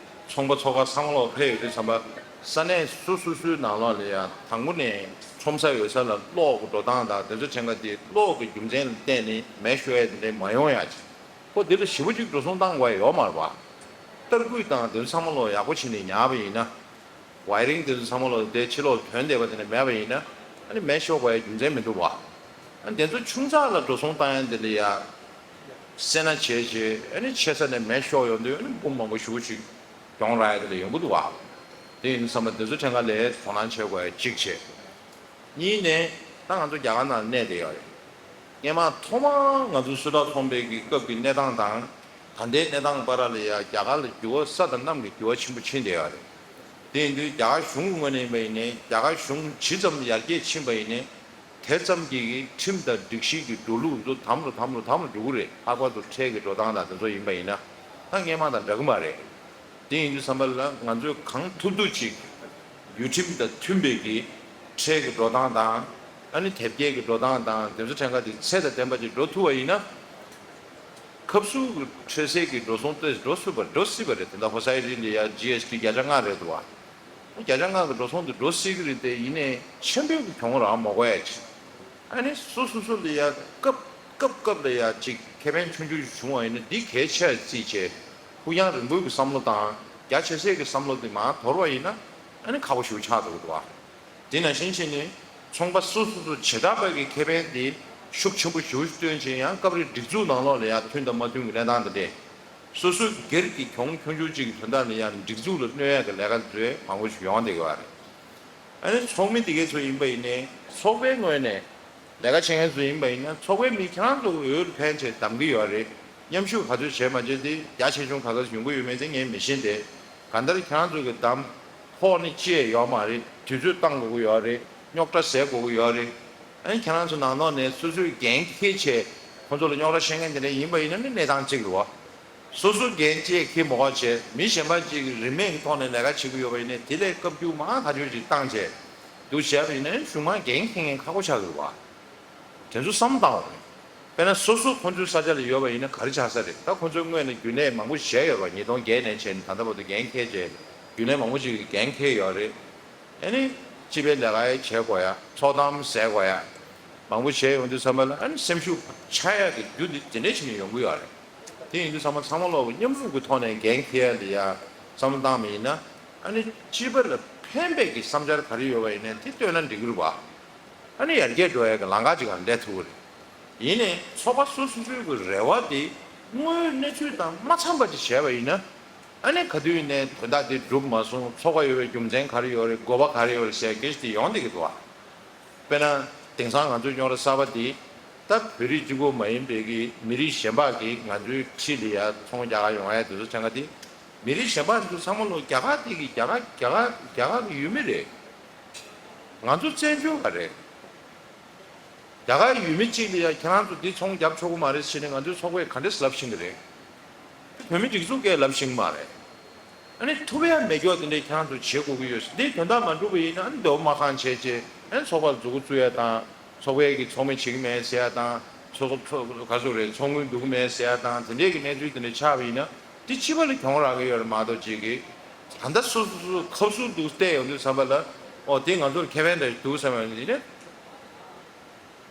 ཚོང་པ་ཚོགས་ཁག་ཚང་མ་ལོག་ཕེབས་ཡོད་དུས་ཙམ་པ། ས་གནས་སོ་སོ་སོའི་ནང་ལོགས་ལ་ཡང་དང་པོ་ནས་ཁྲོམ་ས་ཡོད་ས་ལ་གློག་གི་འགྲོ་སྟངས་དང་དེ་ཚོ་ཕྲན་ཁ་དེ་གློག་གི་རྒྱུ་མཚན་ལ་བརྟེན་ནས་མེ་ཤོར་ཡ་དེ་འདྲ་མ་ཡོང་ཡ་ཅིག་ཁོ་འདི་ལ་ཞེ་པོ་ཅིག་འགྲོ་སོང་བཏང་དགོས་ཡ་ཡོད་མ་རེད་པ། ཏར་སྐུད་དང་དེ་ཚོ་ཚང་མ་ལོག་ཡག་པོ་བྱས་ནས་ཉར་བ་ཡིན་ན། ཝའི་རིང་དེ་ཚོ་ཚང་མ་ལོག་དེ་ཕྱི་ལོགས་ཐོན་བསྡད་པ་དེ་འདྲ་མེད་པ་ཡིན་ན། ཨ་ནི་མེ་ཤོར་དགོས་ཡ་རྒྱུ་མཚན་མི་འདུག་པ། ཨ་ནི་དེ་ཚོ་ཆུང་ཙག་ལ་འགྲོ་སོང་བཏང་ཡ་འདི་ལ་ཡ། སེར་སྣ་བྱས་བྱས་ཨ་ནི་ཆེ་ས་ནས་མེ་ཤོར་ཡོང་དུས་ཨ་ནི་འབུམ་མང་པོ་ཞེ་པོ་ཅིག་གྱོང་རག་ཡ་དེ་འདྲ་ཡོང་གི་འདུག་པ། དེ་ཡིན་དུས་ཙམ་པ་དེ་ཚོ་ཕྲན་ཁ་ལ་དོ་སྣང་བྱེད་དགོས་ཡ་གཅིག་བྱས། གཉིས་ནས་ད་ང་ཚོ་རྒྱ་གར་ནང་གནས་བསྡད་ཡོད་རེད། སྔས་མ་ཐོག་མར་ང་ཚོ་སུད་ཊར་ཚོང་པའི་གི་སྐབས་ཀྱི་གནས་སྟངས་དང་ད་ལྟའི་གནས་སྟངས་བར་ལ་ཡ་རྒྱ་གར་ལ་འགྱུར་བ་ས་དང་གནམ་གྱི་འགྱུར་བ་ཆེན་པོ་ཕྱིན་བསྡད་ཡོད་རེད། དེ་ཡིན་དུས་རྒྱ་གར་གཞུང་གི་ངོས་ནས་ཡིན་པ་ཡིན་ནའི་རྒྱ་གར་གཞུང་ཇི་ཙམ་ཡར་རྒྱས་ཕྱིན་པ་ཡིན་ནའི་དེ་ཙམ་གྱིས་ཁྲིམས་དང་སྒྲིག་གཞི་གི་འགྲོ་ལུགས་ཚོ་དམ་རུ་དམ་རུ་དམ་རུ་འགྲོ་གི་རེད། ལྷག་པར་དུ་ཁྲལ་གྱི་འགྲོ་སྟངས་དང་དེ་ཚོ་ཡིན་པ་ཡིན་ན་ད་སྔས་མ་དང་འདྲ་གི་མ་རེད། དེ་ཡིན་དུས་ཙམ་པ་ལ་ང་ཚོས་གང་ཐུབ་ཐུབ་ཅིག་ཡུལ་ཁྲིམས་དང་མཐུན་པའི་གི་ཁྲལ་གྱི་འགྲོ་སྟངས་དང་། ཨ་ནི་དེབ་སྐྱེལ་གྱི་འགྲོ་སྟངས་དང་དེ་ཚོ་ཕྲན་ཁ་དེ་ཚད་དང་ལྡན་པ་ཅིག་འགྲོ་ཐུབ་པ་ཡིན་ན། ཁབ་སུ་གི་ཁྲལ་སེལ་གྱི་འགྲོ་སོང་ཏོག་ཙམ་འགྲོ་སྲིད་པ་འགྲོ་སྲིད་པ་རེད། དེ་འདྲ་ཧོ་སའི་ཌི་ལ་ཡ་ཇི་ཨེས་ཊི་བརྒྱ་ཆ་ལྔ་རེད་འདུག་བ། བརྒྱ་ཆ་ལྔ་གི་འགྲོ་སོང་དེ་འགྲོ་སྲིད་ཀྱི་རེད་དེ། ཡིན་ནའི་ཆེན་པོའི་གི་གྱོང་རག་མ་དགོས་ཡ་ཅིག་ཨ་ནི་སོ་སོ་སོ་ལ་ཡ་སྐབས་སྐབས་སྐབས་ལ་ཡ་ཅིག་ཁེ་ཕན་ཆུང་ཆུང་ཞིག་བྱུང་བ་ཡིན་ན་འདི་གལ་ཆེ་བརྩིས་བྱས། ཕུགས་རྒྱང་རིང་པོའི་གི་བསམ་བློ་དང་རྒྱ་ཆེ་སའི་གི་བསམ་བློ་དེ་མར་དོར་བ་ཡིན་ན་ཨ་ནི་ཁག་པོ་ཞེ་པོ་ཆགས་འགྲོ་གི་འདུག་བ། དེ་ནང་བཞིན་བྱས་ནས་ཚོང་པ་སོ་སོ་སོ་བྱེ་བྲག་པ་གི་ཁེ་ཕན་དེ་ཤུགས་ཆེན་པོ་ཞེ་པོ་ཞིག་བཏོན་བྱས། ཡང་སྐབས་རེ་སྒྲིག་འཛུགས་ནང་ལོགས་ལ་ཡ་མཐུན་དང་མ་མཐུན་གི་གནས་སྟངས་དེ་འདྲས། སོ་སོའི་སྒེར་གྱི་གྱོང་ཆུང་ཆུང་ཅིག་གི་དོན་དག་ལ་ཡང་སྒྲིག་འཛུགས་ལ་གནོད་ཡག་གི་ལས་ཀ་འདི་ཚོ་མང་པོ་ཞིག་ཡོང་བསྡད་ཀྱི་ཡོད་རེད། ཨ་ནི་ཚོགས་མི་དེ་གའི་ཚོ་ཡིན་པ་ཡིན་ནའི་ཚོགས་པའི་ངོས་ནས་ལས་ཀ་བྱེད་མཁན་ཚོ་ཡིན་པ་ཡིན་ན་ཚོགས་པའི་མི་ཁྱེད་རང་ཚོ་འོས་ལ་ཕན་ཆེད་གདམ་གྱི་ཡོད་རེད། མཉམ་ཞུགས་ག་ཚོད་བྱས་མ་བྱས་དེ་རྒྱ་ཆེ་ཆུང་ག་ཚོད་ཡོང་གི་ཡོད་མེད་དེ་ངས་མི་ཤེས་ཏེ། གང་ལྟར་ཁྱེད་རང་ཚོ་གི་གདམ་ཕོག་ནི་ཅི་ཡང་ཡོད་མ་རེད། དུས་ཚོད་བཏང་དགོས་ཀྱི་ཡོད་རེད། རྙོག་དྲ་ཟ་དགོས་ཀྱི་ཡོད་རེད། ཨ་ནི་ཁྱེད་རང་ཚོ་ནང་ལོགས་ནས་སོ་སོས་འགན་འཁྱེར་བྱས་ཁོང་ཚོ་ལ་རྙོག་དྲ་བཤད་མཁན་དེ་འདྲ་ཡིན་པ་ཡིན་ན་ནི་གནས་སྟངས་གཅིག་རེད་བ། སོ་སོ་འགན་བཅས་འཁྱེར་མ་དགོས་བྱས་མི་གཞན་པ་གཅིག་གིས་རིན་མེད་ཀྱི་ཐོག་ནས་ལས་ཀ་བྱེད་ཀྱི་ཡོད་པ་ཡིན་ན་དེ་ལས་བཀའ་བཀྱོན་མང་ཐག་ཆོད་ཅིག་བཏང་བྱས་འདུག་བྱས་པ་ཡིན་ན་གཞུང་མང་འགན་འཁྱེར་མཁན་ཁག་པོ་ཆགས་ཀྱི་རེད་བ། དེ་ཚོ་བསམ་བློ་བཏང་དགོས་རེད། དཔེར་ན་སོ་སོ་ཁོང་ཚོའི་ས་ཆ་ལ་ཡོད་པ་ཡིན་ན་ག་རེ་ཆགས་ས་རེད། ད་ཁོང་ཚོའི་སྔོན་ལ་རྒྱུན་ལས་མང་པོ་བྱས་ཡོད་པ། ཉིས་སྟོང་བརྒྱད་ནས་བྱས་ནས་ད་ལྟ་བར་དུ་འགན་འཁྱེར་བྱས་རྒྱུན་ལས་མང་པོ་ཅིག་གིས་འགན་འཁྱེར་ཡོད་རེད། ཨ་ནི་སྤྱི་པའི་ལས་ཀ་བྱེད་དགོས་ཡ། ཚོགས་གཏམ་ཟེར་དགོས་ཡ། མང་པོ་བྱས་ཡོང་དུས་ཙམ་པ་ལ་ཨ་ནི་སེམས་ཤུགས་ཆག་ཡ་གི་རྒྱུ་འདི་དེ་འདྲས་བྱས་ནས་ཡོང་གི་ཡོད་རེད། དེ་ཡིན་དུས་ཚང་མ་ཚང་མ་ལོག་མཉམ་རུབ་ཀྱི་ཐོག་ནས་འགན་འཁྱེར་ཡ་འདི་ཡ་བསམ་བློ་བཏང་བ་ཡིན་ན། ཨ་ནི་སྤྱི་པ་ལ་ཕན་པའི་གི་བསམ་འཆར་ག་རེ་ཡོད་པ་ཡིན་ནའི་དེ་བཏོན་ན་འགྲིག་གི་རེད་བ། ཨ་ནི་ཡར་རྒྱས་འགྲོ་ཡ་གི་ལམ་ཁ་ཅིག་ལ་སླེབས་ཐུབ་ཀྱི་རེད། ཡིན་ནའི་ཚོགས་པ་སོ་སོ་སོའི་གི་རེ་བ་དེ་དངོས་ཡོད་གནས་ཚུལ་དང་མ་འཚམས་པ་ཅིག་བྱས་པ་ཡིན་ན། ཨ་ནི་ག་དུས་ཡིན་ནའི་དོན་དག་དེ་འགྲུབ་མ་སོང་། ཚོགས་པ་ཡོད་པའི་རྒྱུ་མཚན་ག་རེ་ཡོད་རེད། དགོས་པ་ག་རེ་ཡོད་རེད་ཟེར་སྐད་ཆ་དེ་ཡོང་བསྡད་ཀྱི་འདུག་བ། དཔེར་ན་དེང་སང་ང་ཚོའི་རྙོག་དྲ་གསར་པ་འདི་ད་བོད་རིགས་གཅིག་པོ་མ་ཡིན་པའི་གི་མི་རིགས་གཞན་པ་གིས་ང་ཚོའི་འཁྲིས་ལ་ཡ་ཚོང་རྒྱག་ག་ཡོང་ཡ་དེ་ཚོ་ཚང་མ་དེ། མི་རིགས་གཞན་པ་ཚོ་ཚང་མ་ལོ་རྒྱ་གར་དེ་གི་རྒྱ་གར་རྒྱ་གར་རྒྱ་གར་གི་ཡུལ་མི་རེད། ང་ཚོ་བཙན་བྱོལ་བ་རེད། རྒྱ་གར་ཡུལ་མི་གཅིག་ལ་ཡ་ཁྱེད་རང་ཚོ་འདི་ཚོང་རྒྱབ་ཆོག་གི་མ་རེད་ཟེར་ནས་ང་ཚོའི་ཚོགས་པས་ག་འདྲས་ལབ་བཞིན་གི་རེད། བོད་མི་སྒྲིག་འཛུགས་ཀྱིས་ལབ་བཞིན་མ་རེད། ཨ་ནི་ཐུབ་ཡ་མེད་སྐྱོ་དེ་འདྲས་ཁྱེད་རང་ཚོ་བྱེད་དགོས་ཀྱི་ཡོད། འདི་དོན་དག་མ་འགྲུབ་པ་ཡིན་ན་ཨ་ནི་འདོད་མ་ཁང་བྱས་བྱས་ཨ་ནི་ཚོགས་པར་མཛུབ་གུ་བཙུགས་ཡ་དང་། ཚོགས་པའི་གི་ཚོགས་མི་བྱེད་ཀྱི་མེད་ཟེར་ཡ་དང་། ཚོགས་ཚོགས་ག་ཚོད་རེད། ཚོགས་དངུལ་འདུག་གི་མེད་ཟེར་ཡ་དང་། དེ་འདྲས་ཀྱི་གནས་ཚུལ་དེ་འདྲས་ཆགས་པ་ཡིན་ན་འདི་སྤྱི་པ་ལ་གྱོང་རག་གི་ཡོད་རེད་མ་གཏོགས་ཅིག་གི། ད་ལྟ་སོ་སོ་སོ་ཁ་སུ་འདུག་བལྟས་ཡོང་དུས་ཙམ་པ་ལ། ཨོ་དེ་ང་ཚོར་ཁེ་ཕན་འདྲ་འདུག་བསམ་ཡོང་དུས་ནས།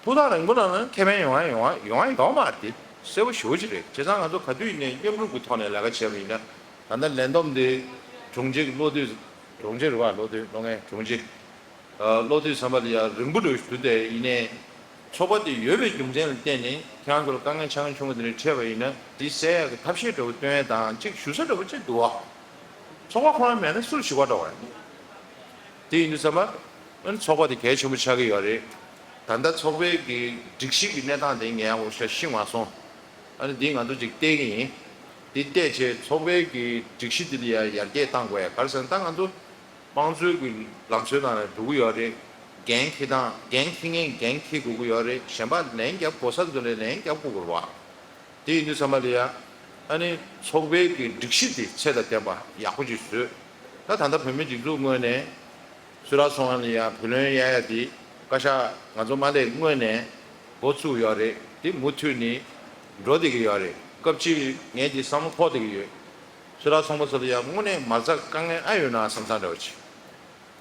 ཕུ་ཐག་རིང་པོ་ནང་ལ་ཁེ་ཕན་ཡོང་ཡ་ཡོང་ཡ་ཡོང་ཡ་ཡོད་མ་རེད། དེ་གསལ་པོ་ཞེ་པོ་ཅིག་རེད། བྱས་ཙང་ང་ཚོ་ག་དུས་ཡིན་ནའི་མཉམ་རུབ་ཀྱི་ཐོག་ནས་ལས་ཀ་བྱས་པ་ཡིན་ན། ད་ལྟ་ལས་བསྡོམས་འདི་གྲོང་ཁྱེར་གྱི་བློ་དུས། གྲོང་ཁྱེར་རེད་བ། བློ་དུས་བློ་ངན་གྲོང་ཁྱེར། ཨ་བློ་དུས་ཙམ་པ་ལ་ཡ་རིང་པོ་འགྲོ་ཞིག་འདུག་སྟེ། ཡིན་ནའི་ཚོགས་པ་དེ་ཡོད་པའི་རྒྱུ་མཚན་ལ་བརྟེན་ནས་ཁྱེད་རང་ཚོ་ལ་དཀའ་ངལ་ཆེ་ཆུང་གི་དེ་འདྲ་འཕྲད་པ་ཡིན་ན་དེ་སེལ་ཡག་གི་ཐབས་ཤེས་འདྲ་བོ་སྟོན་ཡ་དང་གཅིག་ཞུ་ས་འདྲ་བོ་གཅིག་འདུག་བ། ཚོགས་པ་ཁོ་རང་མེད་ན་སུར་ཞུ་བ་འདྲ་བ་རེད། དེ་ཡིན་དུས་ཙམ་པ། ཨ་ནི་ཚོགས་པ་དེ་གལ་ཆེན་པོ་ཆགས་ཀྱི་ཡོད་རེད། ད་ལྟ་ཚོགས་པའི་གི་སྒྲིག་གཞི་གི་གནས་སྟངས་དེ་ངས་འོ་ཤ་ཤེས་མ་སོང་། ཨ་ནི་འདི་ང་ཚོ་ཅིག་བལྟས་ཀྱི་ཡིན། འདི་བལྟས་བྱས་ཚོགས་པའི་གི་སྒྲིག་གཞི་འདི་ལ་ཡ་ཡར་རྒྱས་གཏང་དགོས་ཡ། ག་རེ་ཟེར་ན་ད་ང་ཚོ་དམངས་གཙོའི་གི་ལམ་སྲོལ་ནང་ལ་འགྲོ་གི་ཡོད་རེད། འགན་འཁྱེར་སྟངས། འགན་འཁྱེར་མཁན་འགན་འཁྱེར་དགོས་ཀྱི་ཡོད་རེད། གཞན་པ་ལན་རྒྱབ་དགོས་ས་ཚོ་ལ་ལན་རྒྱབ་དགོས་ཀྱི་རེད་བ། དེ་ཡིན་དུས་ཙམ་པ་ལ་ཡ། ཨ་ནི་ཚོགས་པའི་གི་སྒྲིག་གཞི་དེ་ཚད་དང་ལྡན་པ་ཡག་པོ་ཅིག་བཟོས། ད་ད་ལྟ་བོད་མི་སྒྲིག་འཛུགས་ངོས་ནས་གསུང་རབ་ཚོགས་ཁང་ལ་ཡ་བུ་ལོན་གཡར་ཡ་དེ་བཀའ་ཤག་ང་ཚོ་མ་སླེབས་སྔོན་ནས་འགོ་བཙུགས་ཡོད་རེད། དེ་མུ་མཐུད་ནས་འགྲོ་བསྡད་ཀྱི་ཡོད་རེད། སྐབས་གཅིག་ངས་དེ་བསམ་བློ་འཁོར་བསྡད་ཀྱི་ཡོད། གསུང་རབ་ཚོགས་པ་ཚོ་ལ་ཡ་དངོས་གནས་མ་རྩ་དཀའ་ངལ་ཨ་ཡོད་ན་བསམ་བསམ་འདྲ་བོ་ཅིག་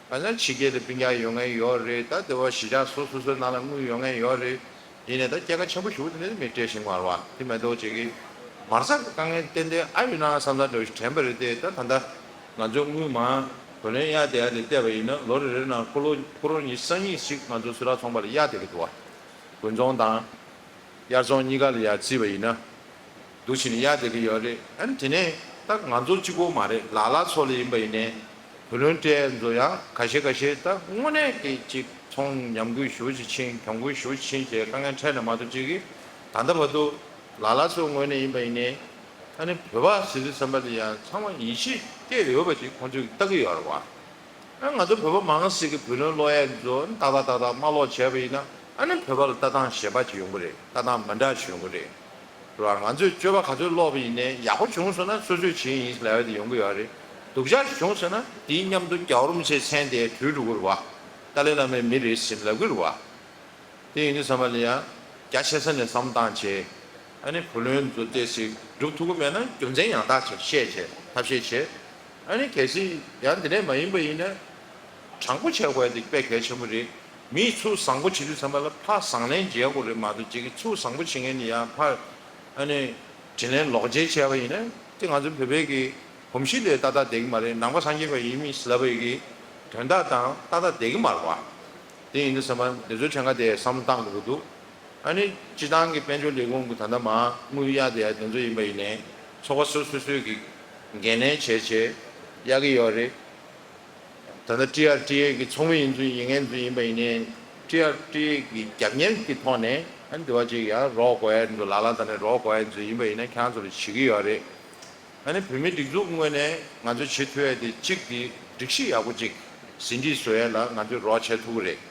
ཨ་ནི་ཕྱི་རྒྱལ་དུ་སྤུན་ཀྱག་ཡོད་མཁན་ཡོད་རེད། ད་དེ་བ་གཞིས་ཆགས་སོ་སོ་སོའི་ནང་ལ་དངུལ་ཡོད་མཁན་ཡོད་རེད། ཡིན་ནའི་ད་སྐྱེད་ཀ་ཆེན་པོ་ཞེ་པོ་དེ་འདྲ་མི་སྤྲད་ཤེས་ཀྱི་མ་རེད་བ། དེ་མ་གཏོགས་ཅིག་གི་མ་རྩ་དཀའ་ངལ་ཏན་ཏན་ཨ་ཡོད་ན་བསམ་བསམ་འདྲ་བོ་ཞིག་དྲན་པ་རེད་དེ། ད་ད་ལྟ་ང་ཚོ་དངུལ་མང་བུ་ལོན་གཡར་བསྡད་ཡ་དེ་བལྟས་པ་ཡིན་ན་ལོ་རེ་རེ་ནང་ཁོ་ལོ་ཁོ་རོ་ཉི་ཤུ་རྩ་གཉིས་ཤིག་ང་ཚོ་གསུང་རབ་ཚོགས་པ་ལ་གཡར་བསྡད་ཀྱི་འདུག་བ། དགུན་ཚོང་དང་། དབྱར་ཚོང་གཉིས་ཀ་ལ་ཡ་བརྩིས་པ་ཡིན་ན། འདུག་བྱས་ནས་གཡར་བསྡད་ཀྱི་ཡོད་རེད། ཨ་ནི་དེ་ནས་ད་ང་ཚོ་གཅིག་པོ་མ་རེད། ལ་ལ་ཚོ་ལ་ཡིན་པ་ཡིན་ནའི་བུ་ལོན་སྤྲད་ཡ་ཚོ་ཡང་ཁ་ཤས་ཁ་ཤས་ད་དངོས་གནས་ཀྱི་ཅིག་ཚོང་ཉམས་རྒུད་ཞེ་པོ་ཅིག་ཕྱིན། གྱོང་གུན་ཞེ་པོ་ཅིག་ཕྱིན་བྱས་དཀའ་ངལ་འཕྲད་ནས་མ་གཏོགས་ཅིག་གིས་ད་ལྟ་བར་དུ་ལ་ལ་ཚོའི་ངོས་ནས་ཡིན་པ་ཡིན་ནའི། ཨ་ནི་བོད་པ་ཟེར་དུས་ཙམ་པ་ལ་ཡང་ཚང་མ་ཡིད་ཆེས་སྐྱེས་ཡོད་པ་ཅིག་ཁོང་ཚོས་ལྟ་གི་ཡོད་རེད་བ། ཨ་ང་ཚོ་བོད་པ་མང་ཞིག་གིས་བུ་ལོན་སློག་ཡས་ཚོ་ཏག་ཏག་ཏག་ཏག་མ་སློག་བྱས་པ་ཡིན་ན། ཨ་ནི་བོད་པ་ལ་ལྟ་སྟངས་གཞན་པ་ཅིག་ཡོང་གི་རེད། ལྟ་སྟངས་མི་འདྲ་ཅིག་ཡོང་གི་རེད། རེད་བ། ང་ཚོས་སྤྱོད་པ་ག་ཚོད་ལོག་པ་ཡིན་ནའི་ཡག་པོ་བྱུང་སོང་ན་སོ་སོས་བྱས་ཡིན་ལབ་ཡ་དེ་ཡོང་གི་ཡོད་རེད། སྡུག་ཅག་ཅིག་བྱུང་སོང་ན་དེའི་མཉམ་དུ་རྒྱལ་བ་རིན་པོ་ཆེའི་མཚན་དེ་བྲུས་འགྲོ་གི་རེད་བ། ཏཱ་ལའི་བླ་མའི་མི་རེད་ཟེར་ལབ་གི་རེད་བ། དེ་ཡིན་དུས་ཙམ་པ་ལ་ཡང་རྒྱ་ཆེ་ས་ནས་བསམ་བློ་བཏང་བྱས། ཨ་ནི་བུ་ལོན་ཚོ་ཏོག་ཙམ་སྒྲུབ་ཐུབ་ཀྱི་མེད་ན་རྒྱུ་མཚན་ཡང་དག་ཅིག་བཤད་བྱས་ཐབས་ཤེས་བྱས། ཨ་ནི་གལ་སྲིད་ཡང་དེ་འདྲས་མ་ཡིན་པ་ཡིན་ན། དྲང་པོ་བྱེད་དགོས་ཡ་དེ་དཔེ་གལ་ཆེན་པོ་རེད། མིས་ཚུར་བཟང་པོ་བྱེད་དུས་ཙམ་པ་ལ་ཕར་བཟང་ལན་འཇལ་དགོས་རེད་མ་གཏོགས་ཅིག་གིས་ཚུར་བཟང་པོ་བྱེད་མཁན་ནི་ཡང་ཕར། ཨ་ནི། དྲིན་ལན་ལོག་འཇལ་བྱས་པ་ཡིན་ན་དེ་ང་ཚོ་བོད་པའི་གི་གོམས་གཤིས་དེ་ཏག་ཏག་བསྡད་ཀྱི་མ་རེད། ནང་པ་སངས་རྒྱས་པ་ཡིན་མིན་ལབ་པའི་གི་དོན་དག་དང་ཏག་ཏག་བསྡད་ཀྱི་མ་རེད་བ། དེ་ཡིན་དུས་ཙམ་པ་འདི་ཚོའི་གྲངས་ཀ་དེ་བསམ་བློ་བཏང་དགོས་ཀྱི་འདུག་ཨ་ནི་སྤྱི་བཏང་གི་དཔལ་འབྱོར་ལས་ཁུངས་ཀྱི་ད་ལྟ་མ་དངུལ་གཡར་བསྡད་ཡ་དེ་ཚོ་ཡིན་པ་ཡིན་ནའི་ཚོགས་པ་སོ་སོ་སོའི་གི་འགན་ལེན་བྱས་བྱས་གཡར་གྱི་ཡོད་རེད། ད་ལྟ་ཊི་ཨར་ཊི་ཨེ་གི་ཚོགས་མི་ཡིན་ཚུལ་ཡིན་མཁན་ཚོ་ཡིན་པ་ཡིན་ནའི་ཊི་ཨར་ཊི་ཨེ་གི་རྒྱབ་གཉེར་གྱི་ཐོག་ནས་ཨ་ནི་འདི་བ་ཅིག་ཡང་རོགས་དགོས་ཡ་འདུག་ལ་ལ་ད་ནས་རོགས་དགོས་ཡ་ཚོ་ཡིན་པ་ཡིན་ན་ཁྱེད་རང་ཚོ་ལ་བྱེད་ཀྱི་ཡོད་རེད། ཨ་ནི་བོད་མིའི་སྒྲིག་འཛུགས་ངོས་ནས་ང་ཚོ་བྱེད་ཐུབ་ཡ་དེ་གཅིག་དེ་སྒྲིག་གཞི་ཡག་པོ་ཅིག་ཟིན་བྲིས་བཟོ་ཡ་ལ་ང་ཚོས་རོགས་བྱེད་ཐུབ་ཀྱི་རེད།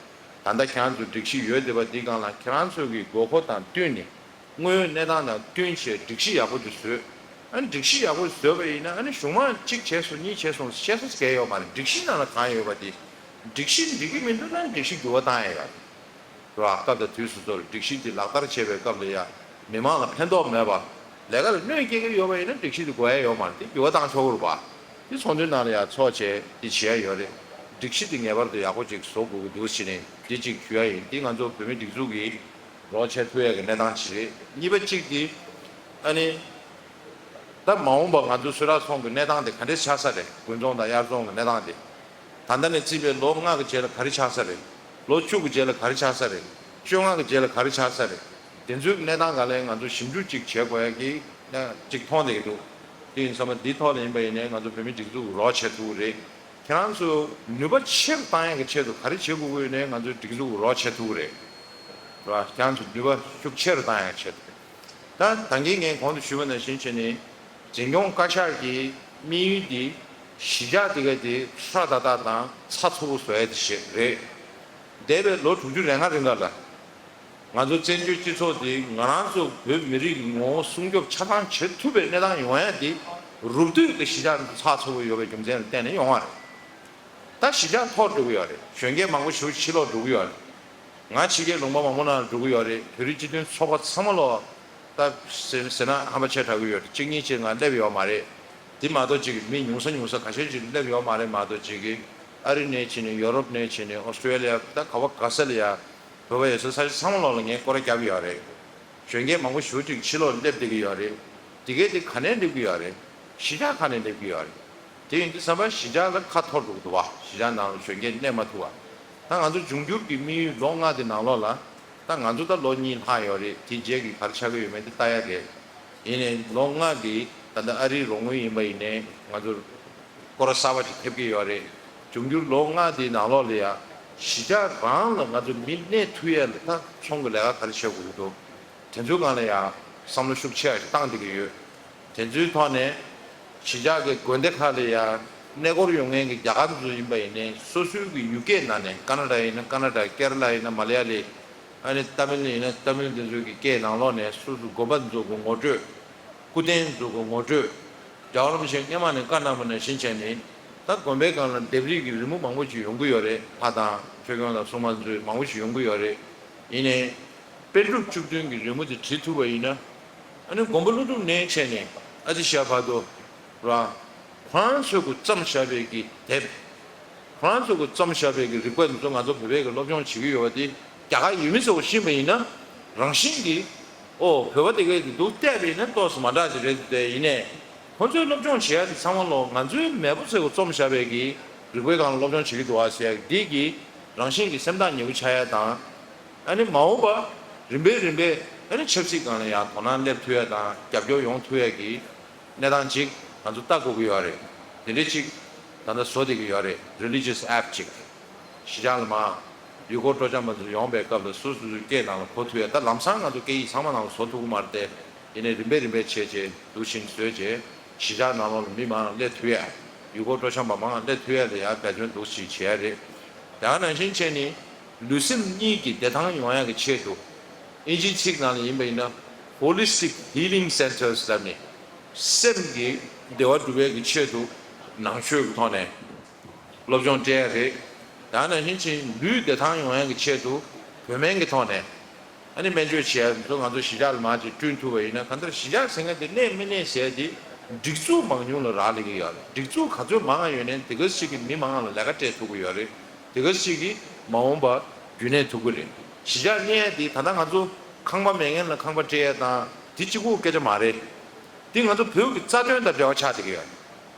ད་ལྟ་ཁྱེད་རང་ཚོ་སྒྲིག་གཞི་ཡོད་བསྡད་པ་འདི་སྒང་ལ་ཁྱེད་རང་ཚོ་གི་དགོས་མཁོ་དང་བསྟུན་ནས། དངོས་ཡོད་གནས་སྟངས་དང་བསྟུན་བྱས་སྒྲིག་གཞི་ཡག་པོ་དེ་བཟོས། ཨ་ནི་སྒྲིག་གཞི་ཡག་པོ་བཟོས་པ་ཡིན་ན་ཨ་ནི་གཞུང་མང་གཅིག་བྱས་སོང་གཉིས་བྱས་སོང་བཤད་ས་གང་ཡང་ཡོད་མ་རེད། སྒྲིག་གཞི་ནང་ལ་གང་ཡོད་པ་དེ། སྒྲིག་གཞི་འགྲིག་གི་མི་འདུག་ན་སྒྲིག་གཞི་འགྱུར་བ་བཏང་ཡ་ཡོད་རེད་བ། སྐབས་དང་དུས་སུ་ཚོར་སྒྲིག་གཞི་དེ་ལག་བསྟར་བྱེད་པའི་སྐབས་ལ་ཡ་མི་མང་ལ་ཕན་ཐོགས་མེད་པ། ལས་ཀ་ལ་གནོད་སྐྱེལ་གྱི་ཡོད་པ་ཡིན་ན་སྒྲིག་གཞི་དེ་དགོས་ཡ་ཡོད་མ་རེད། དེ་འགྱུར་བ་བཏང་ཆོག་གི་རེད་བ། དེ་ཚོགས་འདུའི་ནང་ལ་ཡ་ཚོགས་བྱས་དེ་བྱེད་ཡ་ཡོད་རེད། སྒྲིག་གཞི་དེ་ངེས་པར་དུ་ཡག་པོ་ཅིག་བཟོ་དགོས་ཀྱི་འདུག་ཟེར་ནས་དེ་གཅིག་ཞུ་ཡ་ཡིན། དེ་ང་ཚོ་བོད་མི་སྒྲིག་འཛུགས་ཀྱི་རོགས་བྱེད་ཐུབ་ཡ་གི་གནས་སྟངས་ཅིག་རེད། གཉིས་པ་གཅིག་དེ་ཨ་ནི། ད་མ་འོངས་པ་ང་ཚོ་སུ་རག་ཚོང་གི་གནས་སྟངས་དེ་ག་འདྲས་ཆགས་ས་རེད། དགུན་ཚོང་དང་དབྱར་ཚོང་གི་གནས་སྟངས་དེ། ད་ལྟ་ནས་བརྩིས་པའི་ལོ་ལྔ་གི་རྗེས་ལ་ག་རེ་ཆགས་ས་རེད། ལོ་བཅུ་གི་རྗེས་ལ་ག་རེ་ཆགས་ས་རེད། བཅོ་ལྔ་གི་རྗེས་ལ་ག་རེ་ཆགས་ས་རེད། དེ་ཚོའི་གནས་སྟངས་སྒང་ལ་ང་ཚོ་ཞིབ་འཇུག་ཅིག་བྱེད་དགོས་ཡ་གི་ཅིག་མཐོང་བསྡད་ཀྱི་འདུག་དེ་ཡིན་ཙང་འདི་ཐོག་ལ་ཡིན་པ་ཡིན་ནའི་ང་ཚོ་བོད་མི་སྒྲིག་འཛུགས་རོགས་བྱེད་ཐུབ་ཀྱི་རེད། ཁྱེད་རང་ཚོ་ནུས་པ་ཆེ་རུ་བཏང་ཡ་གི་ཆེད་དུ་ག་རེ་བྱེད་དགོས་ཀྱི་ཡོད་ནའི་ང་ཚོའི་སྒྲིག་འཛུགས་རོགས་བྱེད་ཐུབ་ཀྱི་རེད། རེད་བ། ཁྱེད་རང་ཚོ་ནུས་པ་ཤུགས་ཆེ་རུ་བཏང་ཡ་གི་ཆེད་དུ། ད་ད་གིན་ངས་གོང་དུ་ཞུས་པ་ནང་བཞིན་བྱས་ནས་འཛིན་སྐྱོང་བཀའ་ཤག་གི་དམིགས་ཡུལ་འདི་གཞིས་ཆགས་དེ་ག་དེ་ཧྲ་ཏག་ཏག་དང་ཚགས་ཚུད་པོ་བཟོ་ཡ་དེ་ཞིག་རེད། འདས་པའི་ལོ་དྲུག་ཅུ་རེ་ལྔ་རིང་ག་ལ་ང་ཚོ་བཙན་བྱོལ་སྤྱི་ཚོགས་འདི་ང་རང་ཚོ་བོད་མི་རིགས་ཀྱི་ངོ་བོ་སྲུང་སྐྱོབ་ཆ་ཚང་བྱེད་ཐུབ་པའི་གནས་སྟངས་ཡོང་ཡ་འདི་རུབ་བསྡུས་ཀྱི་གཞིས་ཆགས་འདི་ཚགས་ཚུད་པོ་ཡོད་པའི་རྒྱུ་མཚན་ལ་བརྟེན་ནས་ཡོང་བ་རེད། ད་གཞིས་ཆགས་འཐོར་འགྲོ་གི་ཡོད་རེད། གཞོན་སྐྱེས་མང་པོ་ཞིག་ཕྱིར་ལོག་འགྲོ་གི་ཡོད་རེད། ང་ཕྱི་རྒྱལ་ལུང་པ་མང་པོ་ནང་ལ་འགྲོ་གི་ཡོད་རེད། བོད་རིགས་སྤྱི་མཐུན་ཚོགས་པ་ཚང་མ་ལོག་ད་ཟེར་ཟེར་ན་ཧམ་པ་ཆེ་དྲགས་ཀྱི་ཡོད་རེད། གཅིག་གཉིས་ཅིག་ང་སླེབས་ཡོད་མ་རེད། དེ་མ་གཏོགས་ཅིག་མི་ཉུང་ས་ཉུང་ས་ཁ་ཤས་ཅིག་སླེབས་ཡོད་མ་རེད་མ་གཏོགས་ཅིག་གི་ཨ་རི་ནས་ཕྱིན་ནས་ཡོ་རོབ་ནས་ཕྱིན་ནས་ཨོ་སི་ཀྲོ་ལི་ཡ་ད་ག་བ་ག་ས་ལ་ཡ་བོད་པ་ཡོད་ས་ས་ཆ་ཚང་མ་ལོག་ལ་ངས་སྐོར་ར་བརྒྱབ་ཡོད་རེད། གཞོན་སྐྱེས་མང་པོ་ཞེ་པོ་ཅིག་ཕྱི་ལོགས་སླེབས་བསྡད་ཀྱི་ཡོད་རེད། དེ་གས་དེ་ག་ནས་སླེབས་ཀྱི་ཡོད་རེད། གཞིས་ཆགས་ཁག་ནས་སླེབས་ཀྱི་ཡོད་རེད། དེ་ཡིན་དུས་ཙམ་པ་གཞིས་ཆགས་ལ་ཁ་འཐོར་འགྲོ་གི་འདུག་བ། གཞིས་ཆགས་ནང་ལ་གཞོན་སྐྱེས་གནས་མ་ཐུབ་བ། ད་ང་ཚོ་འབྱུང་འགྱུར་གྱི་དམིགས་ཡུལ་ལོ་ལྔ་དེ་ནང་ལོགས་ལ་ད་ང་ཚོ་ད་ལོ་གཉིས་ལྷག་ཡོད་རེད། དེ་རྗེས་ཀྱི་ག་རེ་ཆགས་ཀྱི་ཡོད་མེད་དེ་ལྟ་ཡ་རེད། ཡིན་ནའི་ལོ་ལྔ་གི་ད་ལྟ་ཨ་རིའི་རོགས་དངུལ་ཡིན་པ་ཡིན་ནའི་ང་ཚོ་སྐོར་ར་གསར་པ་ཅིག་ཐེབས་ཀྱི་ཡོད་རེད། འབྱུང་འགྱུར་ལོ་ལྔ་དེའི་ནང་ལོགས་ལ་ཡ་གཞིས་ཆགས་རང་ལ་ང་ཚོ་མི་གནས་ཐུབ་ཡ་ལ་ད་ཚོང་གི་ལས་ཀ་ག་རེ་བྱེད་དགོས་ཀྱི་འདུག་དེ་ཚོའི་སྒང་ལ་ཡང་བསམ་བློ་ཤུགས་ཆེ་བ་ཞིག་བཏང་བསྡད་ཀྱི་ཡོད། དེ་ཚོའི་ཐོག་ནས་གཞིས་ཆགས་ཀྱི་དགོན་སྡེ་ཁག་ལ་ཡང་གནས་སྐོར་ཡོང་མཁན་གྱི་རྒྱ་གར་ཚོ་ཡིན་པ་ཡིན་ནའི་སོ་སོའི་གི་ཡུལ་སྐད་ནང་ནས་ཀ་ན་ཌ་ཡིན་ན་ཀ་ན་ཌ། ཀེ་ར་ལ་ཡིན་ན་མ་ལ་ཡ་ལི། ཨ་ནི་ཏ་མིལ་ཡིན་ན་ཏ་མིལ། དེ་ཚོའི་གི་སྐད་ནང་ལོགས་ནས་སོ་སོ་དགོན་པ་ཚོ་གི་ངོ་སྤྲོད། སྐུ་རྟེན་ཚོ་གི་ངོ་སྤྲོད། རྒྱལ་བ་རིན་པོ་ཆེ་སྔོན་མ་ནས་བཀའ་གནང་བ་ནང་བཞིན་བྱས་ནས་ད་དགོན་པའི་སྒང་ལ་ལྡེབས་རིས་ཀྱི་རི་མོ་མང་པོ་ཞིག་ཡོང་གི་ཡོད་རེད། ལྷ་དང་ཆོས་སྐྱོང་དང་སྲུང་མ་ཚོའི་མང་པོ་ཞིག་ཡོང་གི་ཡོད་རེད། ཡིན་ནའི། པཎ་གྲུབ་བཅུ་བདུན་གྱི་རི་མོ་དེ་བྲིས་ཐུབ་པ་ཡིན་ན། ཨ་ནི་དགོན་པ་ཀླུ་སྒྲུབ་ནས་བྱས་ནས་ཨ་ཏི་ཤ་བར་དུ་ར། ཁོ་རང་ཚོས་ཀྱིས་བརྩམས་བཞག་པའི་གི་དེབ། ཁོ་རང་ཚོས་ཀྱིས་བརྩམས་བཞག་པའི་གི་རིག་པ་འདི་ཚོ་ང་ཚོ་བོད་པས་ཀྱི་སློབ་སྦྱོང་བྱེད་ཀྱི་ཡོད་པ་དེ་རྒྱ་གར་ཡུལ་མི་ཚོ་ཤེས་པ་ཡིན་ན་རང་བཞིན་གྱིས་ཨོ་བོད་པ་དེ་གས་ཀྱི་འདུག་བལྟས་པ་ཡིན་ན་ཏོག་ཙམ་མ་འདྲ་ཅིག་རེད་འདུག་སྟེ། ཡིན་ནའི་ཁོ་ཚོའི་སློབ་སྦྱོང་བྱེད་ཡ་དེ་ཚང་མ་ལོ་ང་ཚོའི་མེས་པོ་ཚོས་ཀྱིས་རྩོམ་བཞག་པའི་གི་རིག་པའི་སྒང་ལ་སློབ་སྦྱོང་བྱེད་ཀྱི་འདུག་ཨ་ཟེར་ཡ་འདི་གི་རང་བཞིན་གྱིས་སེམས་ཐག་ཉེ་པོ་ཆགས་ཡ་དང་། ཨ་ནི་མ་འོངས་པ་རིམ་པས་རིམ་པས་ཨ་ནི་ཆབ་སྲིད་སྒང་ལ་ཡང་དོ་སྣང་སླེབས་ཐུབ་ཡ་དང་རྒྱབ་སྐྱོར་ཡོང་ཐུབ་ཡ་གི་གནས་སྟངས་ཅིག་ང་ཚོ་ལྟ་དགོས་ཀྱི་ཡོད་རེད། དེ་འདྲ་ཅིག་ད་ལྟ་བཟོ་བསྡད་ཀྱི་ཡོད་རེད། Religious App ཅིག་གཞིས་ཆགས་ལ་མར་ཡུལ་སྐོར་སྤྲོ་འཆམ་པ་ཚོ་ཡོང་པའི་སྐབས་ལ་སོ་སོ་སོའི་སྐད་ནང་ལ་གོ་ཐུབ་ཡ། ད་ལམ་སང་ང་ཚོ་སྐད་ཡིག་ཚང་མ་ནང་ལ་བཟོ་ཐུབ་ཀྱི་མ་རེད་དེ། ཡིན་ནའི་རིམ་པས་རིམ་པས་བྱས་བྱས་འདུག་བཞིན་བཟོས་བྱས་གཞིས་ཆགས་ནང་ལོགས་ལ་མི་མང་སླེབས་ཐུབ་ཡ། ཡུལ་སྐོར་སྤྲོ་འཆམ་པ་མང་སླེབས་ཐུབ་ཡ་ལ་ཡ་འབད་བརྩོན་འདུག་ཞིག་བྱེད་ཡ་རེད། དེ་ནང་བཞིན་བྱས་ནས་ལུས་སེམས་གཉིས་ཀྱི་བདེ་ཐང་ཡོང་ཡ་གི་ཆེད་དུ་ཨིན་ཇིའི་ཚིག་ནང་ལ་ཡིན་པ་ཡིན་ན་Holistic Healing Centers ལབ་ནས་སེམས་ཀྱི་བདེ་བ་སྒྲུབ་ཡ་གི་ཆེད་དུ་ནང་ཆོས་ཀྱི་ཐོག་ནས་སློབ་སྦྱོང་སྤྲད་ཡ་རེད། དེ་ནང་བཞིན་བྱས་ལུས་བདེ་ཐང་ཡོང་ཡ་གི་ཆེད་དུ་བོད་སྨན་གྱི་ཐོག་ནས་ཨ་ནི་སྨན་བཅོས་བྱེད་ཡ་ཚོ་ང་ཚོ་གཞིས་ཆགས་ལ་མར་ཅིག་བསྐྲུན་ཐུབ་པ་ཡིན་ན། གང་ལྟར་གཞིས་ཆགས་ཟེར་མཁན་དེ་གནས་མི་གནས་ཟེར་དེ་སྒྲིག་འཛུགས་མང་ཉུང་ལ་རག་ལས་ཀྱི་ཡོད་རེད། སྒྲིག་འཛུགས་ག་ཚོད་མང་ང་ཡོད་ནའི་དེ་ག་ཞིག་གི་མི་མང་ང་ལ་ལས་ཀ་སྤྲད་ཐུབ་ཀྱི་ཡོད་རེད། དེ་ག་ཞིག་གིས་མ་འོངས་པ་རྒྱུན་གནས་ཐུབ་ཀྱི་རེད། གཞིས་ཆགས་གནས་ཡ་དེ་ད་ལྟ་ང་ཚོ་ཁང་པ་མེད་མཁན་ལ་ཁང་པ་སྤྲད་ཡ་དང་དེ་གཅིག་པུ་སྐད་ཆ་མ་རེད། དེ་ང་ཚོ་བོད་ཀྱི་རྩ་དོན་དང་འབྲེལ་བ་ཆགས་བསྡད་ཀྱི་ཡོད་རེད།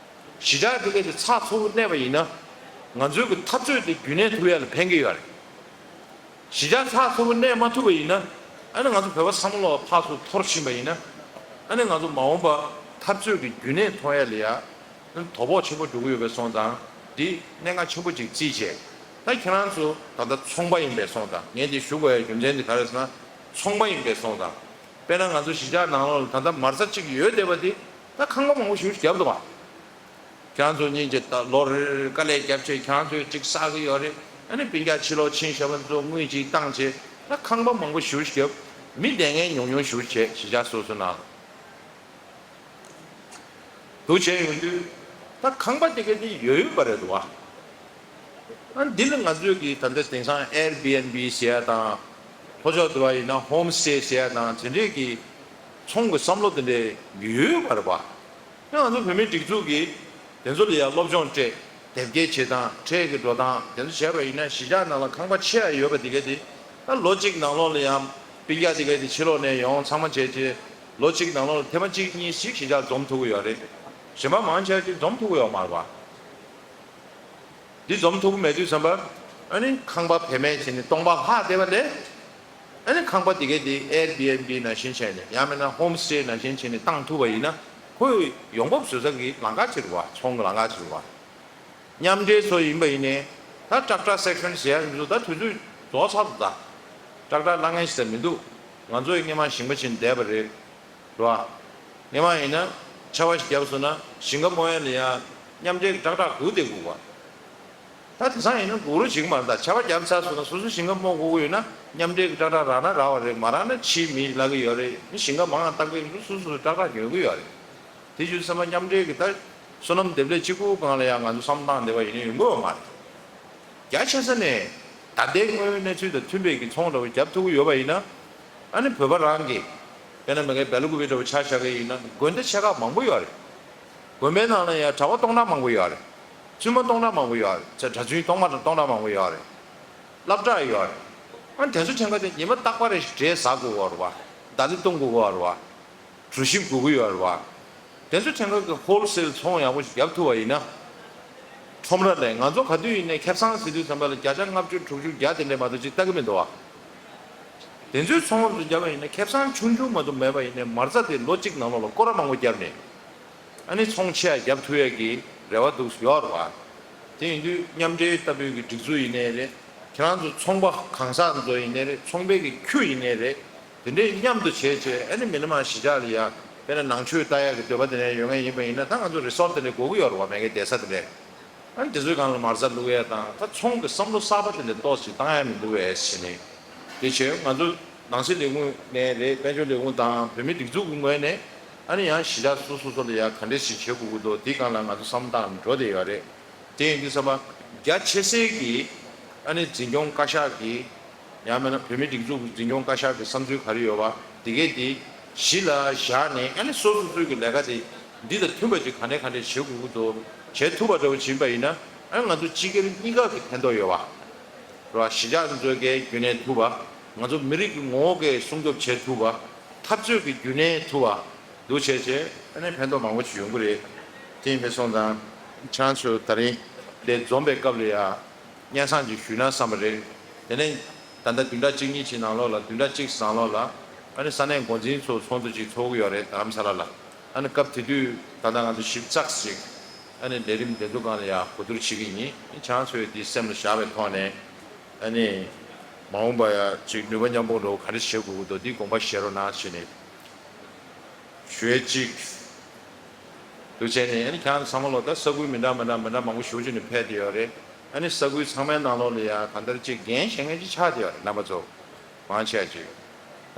གཞིས་ཆགས་དེ་ག་དེ་ཚགས་ཚུད་པོ་གནས་པ་ཡིན་ན་ང་ཚོའི་གི་འཐབ་རྩོད་དེ་རྒྱུན་གནས་ཐུབ་ཡ་ལ་ཕན་གྱི་ཡོད་རེད། གཞིས་ཆགས་ཚགས་ཚུད་པོ་གནས་མ་ཐུབ་པ་ཡིན་ན་ཨ་ནི་ང་ཚོ་བོད་པ་ཚང་མ་ལོག་ཕར་ཚུར་འཐོར་ཕྱིན་པ་ཡིན་ན་ཨ་ནི་ང་ཚོ་མ་འོངས་པ་འཐབ་རྩོད་ཀྱི་རྒྱུན་གནས་ཐོན་ཡ་ལ་ཡ་དོ་ཕོག་ཆེན་པོ་འགྲོ་གི་ཡོད་པའི་སོང་ཙང་འདི་གནད་འགག་ཆེན་པོ་ཅིག་བརྩིས་བྱས། ད་ཁྱེད་རང་ཚོ་ད་ལྟ་ཚོང་པ་ཡིན་པའི་སོང་ཙང་ངས་འདི་ཞུ་དགོས་ཡ་རྒྱུ་མཚན་འདི་ག་རེ་ཟེར་ན་ཚོང་པ་ཡིན་པའི་སོང་ཙང་། དཔེར་ན་ང་ཚོ་གཞིས་ཆགས་ནང་ལོགས་ལ་ད་ལྟ་མ་རྩ་གཅིག་ཡོད་བསྡད་པ་འདི་ད་ཁང་པ་མང་པོ་ཞིག་བརྒྱབ་འདུག་བ། ཁྱེད་རང་ཚོ་གཉིས་ཀྱིས་ད་ལོ་རེར་དཀའ་ལས་བརྒྱབ་བྱས་ཁྱེད་རང་ཚོས་གཅིག་བསགས་ཀྱི་ཡོད་རེད། ཨ་ནི་སྤུན་ཀྱག་ཕྱི་ལོགས་ཕྱིན་བཞག་པ་ཚོ་དངུལ་གཅིག་བཏང་བྱས་ད་ཁང་པ་མང་པོ་ཞིག་བརྒྱབ། མི་བསྡད་མཁན་ཉུང་ཉུང་ཞིག་བྱས་གཞིས་ཆགས་སོ་སོ་ནང་ལ། འདུག་བྱས་ཡོང་དུས་ད་ཁང་པ་དེ་ག་དེ་ཡོད་ཡོད་པ་རེད་འདུག་བ། ཨ་འདི་ལ་ང་ཚོས་ཀྱི་ད་ལྟ་དེང་སང་Airbnb ཟེར་ཡ་དང་། ལྷོ་ཕྱོགས་དུ་བ་ཡིན་ན་Homestay ཟེར་ཡ་དང་དེ་འདྲས་ཀྱི་ཚོང་གི་བསམ་བློ་དེ་འདྲས་ཡོད་ཡོད་པ་རེད་བ། ཡང་ང་ཚོ་བོད་མིའི་སྒྲིག་འཛུགས་ཀྱིས་དེ་ཚོ་ལ་ཡང་སློབ་སྦྱོང་སྤྲད། དེབ་སྐྱེལ་བྱེད་སྟངས། ཁྲལ་གྱི་འགྲོ་སྟངས་དེ་ཚོ་བྱས་པ་ཡིན་ན་གཞིས་ཆགས་ནང་ལ་ཁང་པ་ཆེ་བ་ཡོད་པ་དེ་ག་དེ་ད་ལོ་གཅིག་ནང་ལོགས་ལ་ཡང་སྤུན་ཀྱག་དེ་ག་དེ་ཕྱི་ལོགས་ནས་ཡོང་ཚང་མ་བྱས་རྗེས། ལོ་གཅིག་ནང་ལོགས་ལ་ཐེངས་མ་གཅིག་གཉིས་ཤིག་གཞིས་ཆགས་འཛོམས་ཐུབ་ཀྱི་ཡོད་རེད། གཞན་པ་མང་ཆེ་བ་ཅིག་འཛོམས་ཐུབ་ཀྱི་ཡོད་མ་རེད་པ། འདི་འཛོམས་ཐུབ་ཀྱི་མེད་དུས་ཙམ་པ། ཨ་ནི་ཁང་པ་བེད་མེད་བྱས་ནས་སྟོང་པ་ལྷག་བསྡད་པ་ལས། ཨ་ནི་ཁང་པ་དེ་གའི་དེ་Airbnb་ནང་བཞིན་བྱས་ནས་ཡང་མིན་ན་Homestay་ནང་བཞིན་བྱས་ནས་བཏང་ཐུབ་པ་ཡིན་ན། ཁོས་ཡོང་འབབ་བཟོ་ས་གི་ལམ་ཁ་ཅིག་རེད་པ། ཚོང་གི་ལམ་ཁ་ཅིག་རེད་པ། མཉམ་འབྲེལ་ཚོ་ཡིན་པ་ཡིན་ནའི། ད་ཀྲག་ཀྲག་སེག་ཤན་ཟེར་ཡ་ཡིན་ཚུལ་ད་དུས་ཚོད་རྫོགས་ཚར་འདུག་ད། ཀྲག་ཀྲག་བླ་ངན་ཞིག་ད་མི་འདུག་ང་ཚོ་ཡི་སྔས་མ་ཞིང་པ་ཕྱིན་བསྡད་པ་རེད། རེད་པ། སྔས་མ་ཡིན་ན་ཆར་པ་ཞིག་བརྒྱབ་སོང་ན་ཞིང་ཁ་རྨོ་ཡ་ལ་ཡ་མཉམ་འབྲེལ་གྱི་ཀྲག་ཀྲག་སྒུག་བསྡད་དགོས་པ། ད་དེང་སང་ཡིན་ན་སྒུག་རོགས་བྱེད་ཀྱི་མ་རེད། ད་ཆར་པ་བརྒྱབ་ཚར་སོང་ན་སོ་སོ་ཞིང་ཁ་རྨོ་དགོས་ཀྱི་ཡོད་ན་མཉམ་འབྲེལ་གྱི་ཀྲག་ཀྲག་རག་ན་རག་པ་རེད། མ་རག་ན་ཕྱིའི་མི་ལབ་ཀྱི་ཡོད་རེད། མི་ཞིང་ཁ་མང་བ་བཏང་གི་ཡོད་ན་སོ་སོ་སོ་ཀྲག་ཀྲག་ཉོ་གི་ཡོད་རེད། དེ་བྱས་ཙང་མཉམ་འབྲེལ་གྱི་ད་སོ་ནམ་འདེབས་ལས་གཅིག་པུའི་སྒང་ལ་ཡང་ང་ཚོ་བསམ་བློ་བཏང་བསྡད་པ་ཡིན་ན་ཡོང་གི་ཡོད་མ་རེད། རྒྱ་ཆེ་ས་ནས་ད་ལྟའི་དངོས་ཡོད་གནས་ཚུལ་དང་མཐུན་པའི་གི་ཚོང་འདྲ་བོ་བརྒྱབ་ཐུབ་ཀྱི་ཡོད་པ་ཡིན་ན། ཨ་ནི་བོད་པ་རང་གིས་དཔེར་ན་མི་ངའི་སྦེལ་ཀོབ་འདྲ་བོ་ཆ་བཞག་གི་ཡིན་ན་དགོན་སྡེ་ཆེ་ཁག་མང་པོ་ཡོད་རེད། དགོན་པའི་ནང་ལ་ཡང་གྲྭ་པ་སྟོང་ཕྲག་མང་པོ་ཡོད་རེད། བཙུན་མ་སྟོང་ཕྲག་མང་པོ་ཡོད་རེད། གྲྭ་བཙུན་སྟོང་ཕྲག་སྟོང་ཕྲག་མང་པོ་ཡོད་རེད། སློབ་གྲྭ་ཡོད་རེད། ཨ་ནི་དེ་ཚོ་ཕྲན་ཁ་དེ་ཉི་མ་རྟག་པར་འབྲས་ཟ་དགོས་པ་རེད་པ། ད་ལི་གཏོང་དགོས་པ་རེད་པ། གྲོ་ཞིབ་དགོས་ཀྱི་ཡོད་རེད་པ། དེ་ཚོ་ཕྲན་ཁ་གི་ཧོལ་སེལ་ཚོང་ཡག་པོ་ཞིག་བརྒྱབ་ཐུབ་པ་ཡིན་ན། ཁྲོམ་ར་ལས་ང་ཚོ་ག་དུས་ཡིན་ནའི་ཁེ་བཟང་ཟེར་དུས་ཙམ་པ་ལ་བརྒྱ་ཆ་ལྔ་བཅུ་དྲུག་ཅུ་བརྒྱ་དེ་འདྲས་མ་གཏོགས་ཅིག་ལྟ་གི་མི་འདུག་བ། དེ་ཚོའི་ཚོང་འབབ་ཚོ་བརྒྱབ་པ་ཡིན་ན་ཁེ་བཟང་ཆུང་ཆུང་མ་གཏོགས་མེད་པ་ཡིན་ནའི་མ་རྩ་དེ་ལོ་གཅིག་ནང་ལོགས་ལ་སྐོར་ར་མང་པོ་བརྒྱབ་ནས། ཨ་ནི་ཚོང་ཆེ་ཡ་བརྒྱབ་ཐུབ་ཡ་གི་རེ་བ་འདུག་ཡོད་རེད་བ། དེ་ཡིན་དུས་མཉམ་འབྲེལ་ལྟ་བུའི་གི་སྒྲིག་འཛུགས་ཡིན་ནའི་རེད། ཁྱེད་རང་ཚོ་ཚོང་པ་གང་ཟག་ཚོ་ཡིན་ནའི་རེད། ཚོང་པའི་གི་ཁྱུ་ཡིན་ནའི་རེད། དེ་འདྲའི་མཉམ་དུ་བྱས་བྱས་ཨ་ནི་མི་ནི་མང་གཞིས་ཆགས་ལ་ཡ་དཔེར་ན་ནང་ཆོས་ལྟ་ཡག་གི་འདོད་པ་དེ་འདྲ་ཡོད་མཁན་ཡིན་པ་ཡིན་ན་ད་ང་ཚོ་རི་སོར་དེ་འདྲ་དགོས་ཀྱི་ཡོད་རེད་བ། མེ་གེ་བསྡད་ས་དེ་འདྲ། ཨ་ནི་དེ་ཚོའི་སྒང་ལ་མ་རྩ་བླུག་ཡ་དང་ད་ཚོང་གི་བསམ་བློ་གསར་པ་དེ་འདྲ་ཏོག་ཙམ་བཏང་ཡ་མི་འདུག་བས་ཟེར་ནས། དེ་བྱས་ང་ཚོ་ནང་སྲིད་ལས་ཁུངས་ནས་རེད། དཔལ་འབྱོར་ལས་ཁུངས་དང་བོད་མིའི་སྒྲིག་འཛུགས་ཀྱི་ངོས་ནས་ཨ་ནི་ཡང་གཞིས་ཆགས་སོ་སོ་སོ་ལ་ཡ་ག་འདྲས་ཞིག་བྱེད་དགོས་ཀྱི་འདུག་དེའི་སྒང་ལ་ང་ཚོ་བསམ་བློ་བཏང་ནས་འགྲོ་བསྡད་ཡོད་རེད། དེ་ཡིན་དུས་ཙམ་པ་རྒྱ་ཆེ་སའི་གི་ཨ་ནི་འཛིན་སྐྱོང་བཀའ་ཤག་གི་ཡང་མིན་ན་བོད་མིའི་སྒྲིག་འཛུགས་ཀྱི་འཛིན་སྐྱོང་བཀའ་ཤག་གི་བསམ་ཚུལ་ག་རེ་ཡོད་པ་དེ་གས་དེ་གཞི་ལ་བཞག་ནས་ཨ་ནི་སོ་སོ་སོའི་གི་ལས་ཀ་དེ་འདི་དང་མཐུན་པ་ཅིག་ག་འདྲས་ག་འདྲས་བྱེད་དགོས་ཀྱི་འདུག་བྱེད་ཐུབ་པ་འདྲ་བོ་ཕྱིན་པ་ཡིན་ན་ཨ་ནི་ང་ཚོ་སྤྱི་སྒེར་གཉིས་ཀ་གི་ཕན་ཐོགས་ཡོད་པ་རེད་བ། གཞིས་ཆགས་ཚོའི་གི་རྒྱུན་གནས་ཐུབ་པ། ང་ཚོ་མི་རིགས་ཀྱི་ངོ་བོ་གི་སྲུང་སྐྱོབ་བྱེད་ཐུབ་པ། འཐབ་རྩོད་ཀྱི་རྒྱུན་གནས་ཐུབ་པ་འདུག་བྱས་བྱས་ཨ་ནི་ཕན་ཐོགས་མང་པོ་ཞིག་ཡོང་གི་རེད། དེ་ཡིན་པའི་སོང་ཙང་ཁྱེད་རང་ཚོ་ད་རིང་འདིར་འཛོམས་པའི་སྐབས་ལ་ཡ། སྙན་སེང་ཅིག་ཞུས་ན་བསམ་པ་རེད། དེ་ནས་ད་ལྟ་བདུན་ཕྲག་གཅིག་གཉིས་ཀྱི་ནང་ལོགས་ལ་བདུན་ཕྲག་གཅིག་ནང་ལོགས་ལ་ཨ་ནི་ས་གནས་འགོ་འཛིན་ཚོ་ཚོགས་འདུ་ཅིག་ཚོགས་ཀྱི་ཡོད་རེད་རྡ་རམ་ས་ལ་ལ། ཨ་ནི་སྐབས་དེ་དུས་ད་ལྟ་ང་ཚོ་ཞིབ་ཚགས་ཤིག་ཨ་ནི་ལས་རིམ་འདི་ཚོ་སྒང་ལ་ཡ་གོ་བསྡུར་བྱེད་ཀྱི་ཡིན། ཁྱེད་རང་ཚོས་འདི་སེམས་ལ་བཞག་པའི་ཐོག་ནས་ཨ་ནི་མ་འོངས་པ་ཡ་ཅིག་ནུས་པ་མཉམ་སྤུངས་འགྲོ་ག་རེ་བྱེད་དགོས་ཀྱི་འདུག་འདི་དགོངས་པ་བཞེས་རོགས་གནང་ཞེས་ནས། ཞུ་ཡས་གཅིག་འདུག་བྱས་ནས་ཨ་ནི་ཁྱེད་རང་ཚང་མ་ལོ་ད་ས་ཁུལ་མི་འདྲ་མི་འདྲ་མི་འདྲ་མང་པོ་ཞེ་པོ་ཅིག་ནས་ཕེབས་བསྡད་ཡོད་རེད། ཨ་ནི་ས་ཁུལ་ཚང་མའི་ནང་ལོགས་ལ་ཡ་གང་ལྟར་ཅིག་འགན་བཞེས་མཁན་ཅིག་ཆགས་བསྡད་ཡོད་རེད། རྣམ་པ་ཚོ་མང་ཆེ་བ་ཅིག་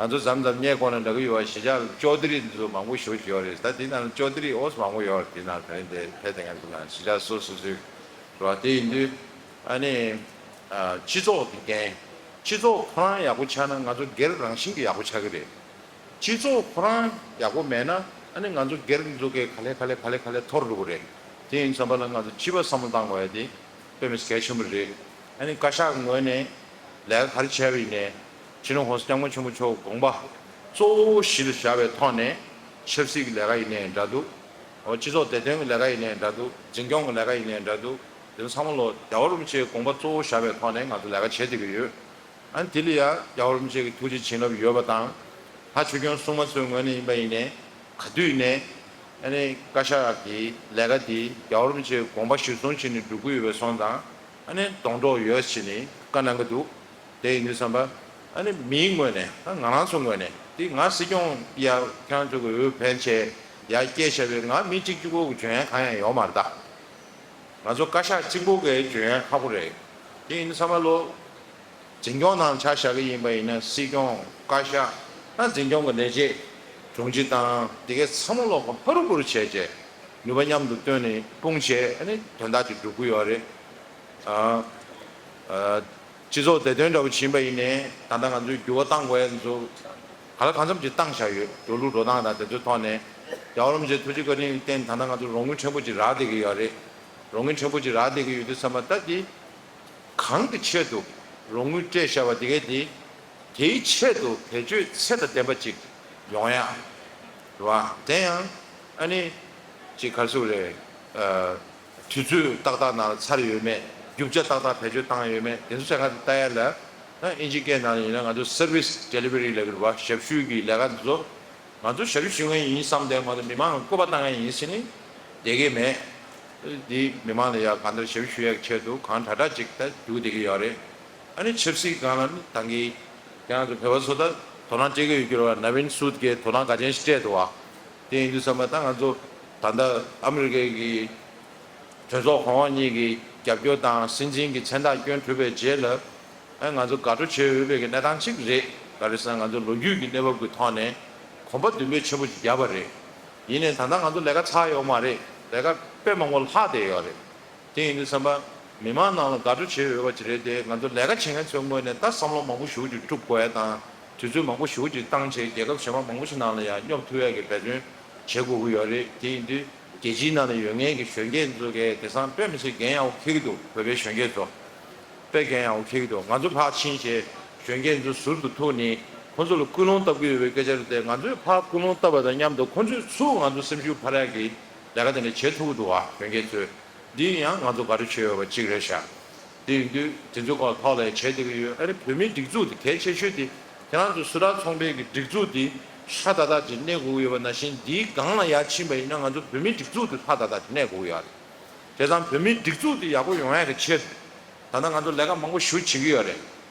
ང་ཚོ་མཚམས་མཚམས་བརྙན་ཁོང་ནས་འདྲ་གི་ཡོད་པ་གཞིས་ཆགས་ལ་ཅོ་དི་རི་འདི་ཚོ་མང་པོ་ཞེ་པོ་ཅིག་ཡོད་རེད། ད་དེ་ནང་ལ་ཅོ་དི་རི་ཨོ་ཙམ་མང་པོ་ཡོད་རེད། དེ་ནང་དེ་རིང་དེ་ཕེབས་བསྡད་མཁན་ཚོ་ནང་གཞིས་ཆགས་སོ་སོ་སོའི་རེད་བ། དེ་ཡིན་དུས་ཨ་ནི་སྤྱི་ཚོགས་ཀྱི་འགན་སྤྱི་ཚོགས་ཁོ་རང་ཡག་པོ་ཆགས་ན་ང་ཚོ་སྒེར་རང་བཞིན་གྱི་ཡག་པོ་ཆགས་ཀྱི་རེད། སྤྱི་ཚོགས་ཁོ་རང་ཡག་པོ་མེད་ན་ཨ་ནི་ང་ཚོ་སྒེར་འཛུགས་མཁན་ག་ལེ་ག་ལེ་ག་ལེ་ག་ལེ་འཐོར་འགྲོ་གི་རེད། དེ་ཡིན་ཙམ་པ་ལ་ང་ཚོ་སྤྱི་པ་བསམ་བློ་བཏང་དགོས་ཡ་དེ་དཔེ་མི་སྲིད་གལ་ཆེན་པོ་རེད། ཨ་ནི་བཀའ་ཤག་ངོས་ནས་ལས་ཀ་ག་རེ་བྱས་པ་ཡིན་ནའི་སྤྱི་ནོར་༸གོང་ས་༸སྐྱབས་མགོན་ཆེན་པོ་མཆོག་དགོངས་པ་གཙོ་བོ་གཞི་ལ་བཞག་པའི་ཐོག་ནས་ཆབ་སྲིད་ཀྱི་ལས་ཀ་ཡིན་ནའི་འདྲ་འདུག་འོ་སྤྱི་ཚོགས་བདེ་དོན་གྱི་ལས་ཀ་ཡིན་ནའི་འདྲ་འདུག་འཛིན་སྐྱོང་གི་ལས་ཀ་ཡིན་ནའི་འདྲ་འདུག་དེ་ཚོ་ཚང་མ་ལོ་རྒྱལ་བ་རིན་པོ་ཆེའི་དགོངས་པ་གཙོ་བོ་བཞག་པའི་ཐོག་ནས་ང་ཚོ་ལས་ཀ་བྱེད་བསྡད་ཀྱི་ཡོད། ཨ་ནི་དེ་ལ་ཡང་རྒྱལ་བ་རིན་པོ་ཆེ་གི་ཐུགས་རྗེ་བྱིན་རླབས་ཡོད་པ་དང་། ལྷ་ཆོས་སྐྱོང་སྲུང་མ་ཚོའི་ངོས་ནས་ཡིན་པ་ཡིན་ནའི་ག་དུས་ནས་ཨ་ནི་བཀའ་ཤག་གི་ལས་ཀ་འདི་རྒྱལ་བ་རིན་པོ་ཆེའི་དགོངས་པ་གཞིར་བཟུང་བྱས་ནས་སྒྲུབ་ཀྱི་ཡོད་པའི་སོང་ཙང་ཨ་ནི་སྡོང་གྲོགས་ཡོད་ཟེར་ནས་བཀའ་གནང་གི་འདུག་དེ་ཡིན་དུས་ཙམ་པ་ཨ་ནི་མིའི་ངོས་ནས་ད་ང་རང་ཚོའི་ངོས་ནས་འདི་ང་སྲིད་སྐྱོང་ཡ་ཁྱེད་རང་ཚོ་གི་འོས་འཕེན་བྱས་ཡ་སྐྱེས་བཞག་པའི་ང་མི་གཅིག་གཅིག་པོ་གི་འཇོན་ཡ་གང་ཡང་ཡོད་མ་རེད་ད། ང་ཚོ་བཀའ་ཤག་གཅིག་པོ་གིས་འཇོན་ཡ་ཁག་པོ་རེད། དེ་ཡིན་ཙང་བསམ་བློ། འཛིན་སྐྱོང་ནང་ཆ་བཞག་གི་ཡིན་པ་ཡིན་ན་སྲིད་སྐྱོང་བཀའ་ཤག་ད་འཛིན་སྐྱོང་གི་ལས་བྱེད་དྲུང་ཆེ་དང་དེ་གའི་ཚང་མ་ལོག་ག་ཧ་རུ་པུ་རུ་བྱས་བྱས་ནུས་པ་མཉམ་དུ་བཏོན་ནས་སྤུངས་བྱས་ཨ་ནི་དོན་དག་ཅིག་སྒྲུབ་ཀྱི་ཡོད་རེད། ཨ། ཨ། སྤྱི་ཚོགས་བདེ་དོན་འདྲ་བོ་ཕྱིན་པ་ཡིན་ནའི་ད་ལྟ་ང་ཚོས་འགྱུར་བ་གཏང་དགོས་ཡ་ཚོ་ག་ལ་གང་འཚམ་ཅིག་བཏང་བཞག་ཡོད། འགྲོ་ལུགས་འགྲོ་སྟངས་དང་དེ་ཚོའི་ཐོག་ནས་རྒྱལ་བ་རིན་པོ་ཆེའི་ཐུགས་རྗེ་བཀའ་དྲིན་བརྟེན་ད་ལྟ་ང་ཚོ་རོགས་དངུལ་ཕྲན་བུ་ཅིག་རག་བསྡད་ཀྱི་ཡོད་རེད། རོགས་དངུལ་ཕྲན་བུ་ཅིག་རག་བསྡད་ཀྱི་ཡོད་དུས་ཙམ་པ་ད་དེ་གང་གི་ཆེད་དུ་རོགས་དངུལ་སྤྲད་བཞག་པ་དེ་གས་དེ་དེའི་ཆེད་དུ་བེད་སྤྱོད་ཚད་དང་ལྡན་པ་ཅིག་ཡོང་ཡ། རེད་བ། དེ་ཡང་ཨ་ནི་ཅིག་ག་རེ་ཟེར་དགོས་རེད། ཨ། དུས་ཚོད་ཏག་ཏག་ནང་ལ་ཚར་ཡོད་མེད། རྒྱུ་ཆ་ཏག་ཏག་བེད་སྤྱོད་བཏང་ཡོད་མེད། དེ་ཚོ་ཆ་ཚང་ལྟ་ཡ་ལ། ཨ། དབྱིན་ཇི་སྐད་ནང་ཡིན་ན་ང་ཚོ་service delivery ལབ་ཀྱི་རེད་བ། ཞབས་ཞུ་གི་ལས་ཀ་འདི་ཚོ་ང་ཚོ་ཞབས་ཞུ་ཞུ་མཁན་ཡིན་བསམ་བསྡད་མ་གཏོགས་མི་མང་ལ་སྐུར་པ་བཏང་མཁན་ཡིན་ཟེར་ནས་བསྡད་ཀྱི་མེད། འདི་མི་མང་ལ་ཡ་གང་ལྟར་ཞབས་ཞུ་ཡག་ཆེད་དུ་གང་དྲག་དྲག་ཅིག་ད་རྒྱུག་བསྡད་ཀྱི་ཡོད་རེད། ཨ་ནི་ཆབ་སྲིད་སྒང་ལ་ནི་ད་གིན་ཁྱེད་རང་ཚོ་བོད་པ་ཚོ་ད་དོ་སྣང་སྤྲད་ཀྱི་ཡོད་རྒྱུ་རེད་བ། ནཱ་ཝིན་སུད་ཀྱིས་དོ་སྣང་ག་ཅན་ཞིག་སྤྲད་འདུག་བ། དེ་ཡིན་དུས་ཙམ་པ་ད་ང་ཚོ་ད་ལྟ་ཨ་མི་རི་ཀའི་གི་གྲོས་ཚོགས་གོང་འོག་གཉིས་ཀྱི་རྒྱབ་སྐྱོར་དང་སྲིད་འཛིན་གྱི་མཚན་རྟགས་བསྐྱོན་གྲུབ་པའི་རྗེས་ལ། ཨ། ང་ཚོ་དགའ་སྤྲོ་བྱེད་འོས་པའི་གི་གནས་སྟངས་གཅིག་རེད། ག་རེ་ཟེར་ན་ང་ཚོ་ལོ་རྒྱུས་ཀྱི་གནས་བབ་ཀྱི་ཐོག་ནས་གོམ་པ་མདུན་སྤོས་ཆེན་པོ་ཞིག་བརྒྱབ་པ་རེད། ཡིན་ནའི་ད་ལྟ་ང་ཚོ་ལས་ཀ་ཚར་ཡོད་མ་རེད། ལས་ཀ་དཔེ་མང་པོ་ལྷག་བསྡད་ཡོད་རེད། དེ་ཡིན་དུས་ཙམ་པ་མི་མང་ནང་ལ་དགའ་སྤྲོ་བྱེད་འོས་པ་ཅིག་རེད་དེ། ང་ཚོ་ལས་ཀ་བྱེད་མཁན་ཚོའི་ངོས་ནས་ད་བསམ་བློ་མང་པོ་ཞེ་པོ་ཅིག་འཁྲུག་དགོས་ཡ་དང་། དུས་ཚོད་མང་པོ་ཞེ་པོ་ཅིག་བཏང་བྱས་རྒྱལ་ཁབ་གཞན་པ་མང་པོ་ཞིག་ནང་ལ་ཡང་སྙོབ་ཐུབ་ཡ་གི་འབད་བརྩོན་བྱེད་དགོས་ཀྱི་ཡོད་རེད། དེ་ཡིན་དུས་རྒྱལ་སྤྱིའི་ནང་ལ་ཡོད་མཁན་གྱི་གཞོན་སྐྱེས་ཚོ་གས་དེང་སང་དཔེ་མི་སྲིད་འགན་ཡག་པོ་འཁྱེར་གྱི་འདུག་བོད་པའི་གཞོན་སྐྱེས་ཚོ་དཔེ་འགན་ཡག་པོ་འཁྱེར་གྱི་འདུག་ང་ཚོ་ཕར་ཕྱིན་བྱས་གཞོན་སྐྱེས་ཚོ་ཟུར་དུ་ཐུག་ནས་ཁོང་ཚོ་ལ་ཀུན་སློང་བཏབ་ཀྱི་ཡོད་པའི་སྐད་ཆ་རེད་དེ། ང་ཚོས་ཕར་ཀུན་སློང་བཏབ་པ་དང་མཉམ་དུ་ཁོང་ཚོས་ཚུར་ང་ཚོ་སེམས་ཤུགས་འཕར་ཡག་གི་ལས་ཀ་དེ་འདྲ་བྱེད་ཐུབ་ཀྱི་འདུག་བ། གཞོན་སྐྱེས་ཚོས། འདི་ཡང་ང་ཚོ་དགའ་སྤྲོ་བྱེད་འོས་པ་གཅིག་རེད་ཤག་དེ་ཡིན་དུས་དེ་ཚོའི་སྐོར་ཐོག་ལ་བྱེད་བསྡད་ཀྱི་ཡོད། ཨ་ནི་བོད་མིའི་སྒྲིག་འཛུགས་དེ་གལ་ཆེ་ཤོས་དེ་ཁྱེད་རང་ཚོ་སུ་ཊར་ཚོང་པའི་གི་སྒྲིག་འཛུགས་དེ་ཧྲ་ཏག་ཏག་ཅིག་གནས་དགོས་ཀྱི་ཡོད་པ་ནང་བཞིན། འདིའི་སྒང་ལ་ཡར་ཕྱིན་པ་ཡིན་ན་ང་ཚོ་བོད་མིའི་སྒྲིག་འཛུགས་དེ་ཧྲ་ཏག་ཏག་ཅིག་གནས་དགོས་ཀྱི་ཡོད་རེད། བྱས་ཙང་བོད་མིའི་སྒྲིག་འཛུགས་དེ་ཡག་པོ་ཡོང་ཡག་གི་ཆེད་དུ་ད་ལྟ་ང་ཚོ་ལས་ཀ་མང་པོ་ཞེ་པོ་བྱེད་ཀྱི་ཡོད་རེད།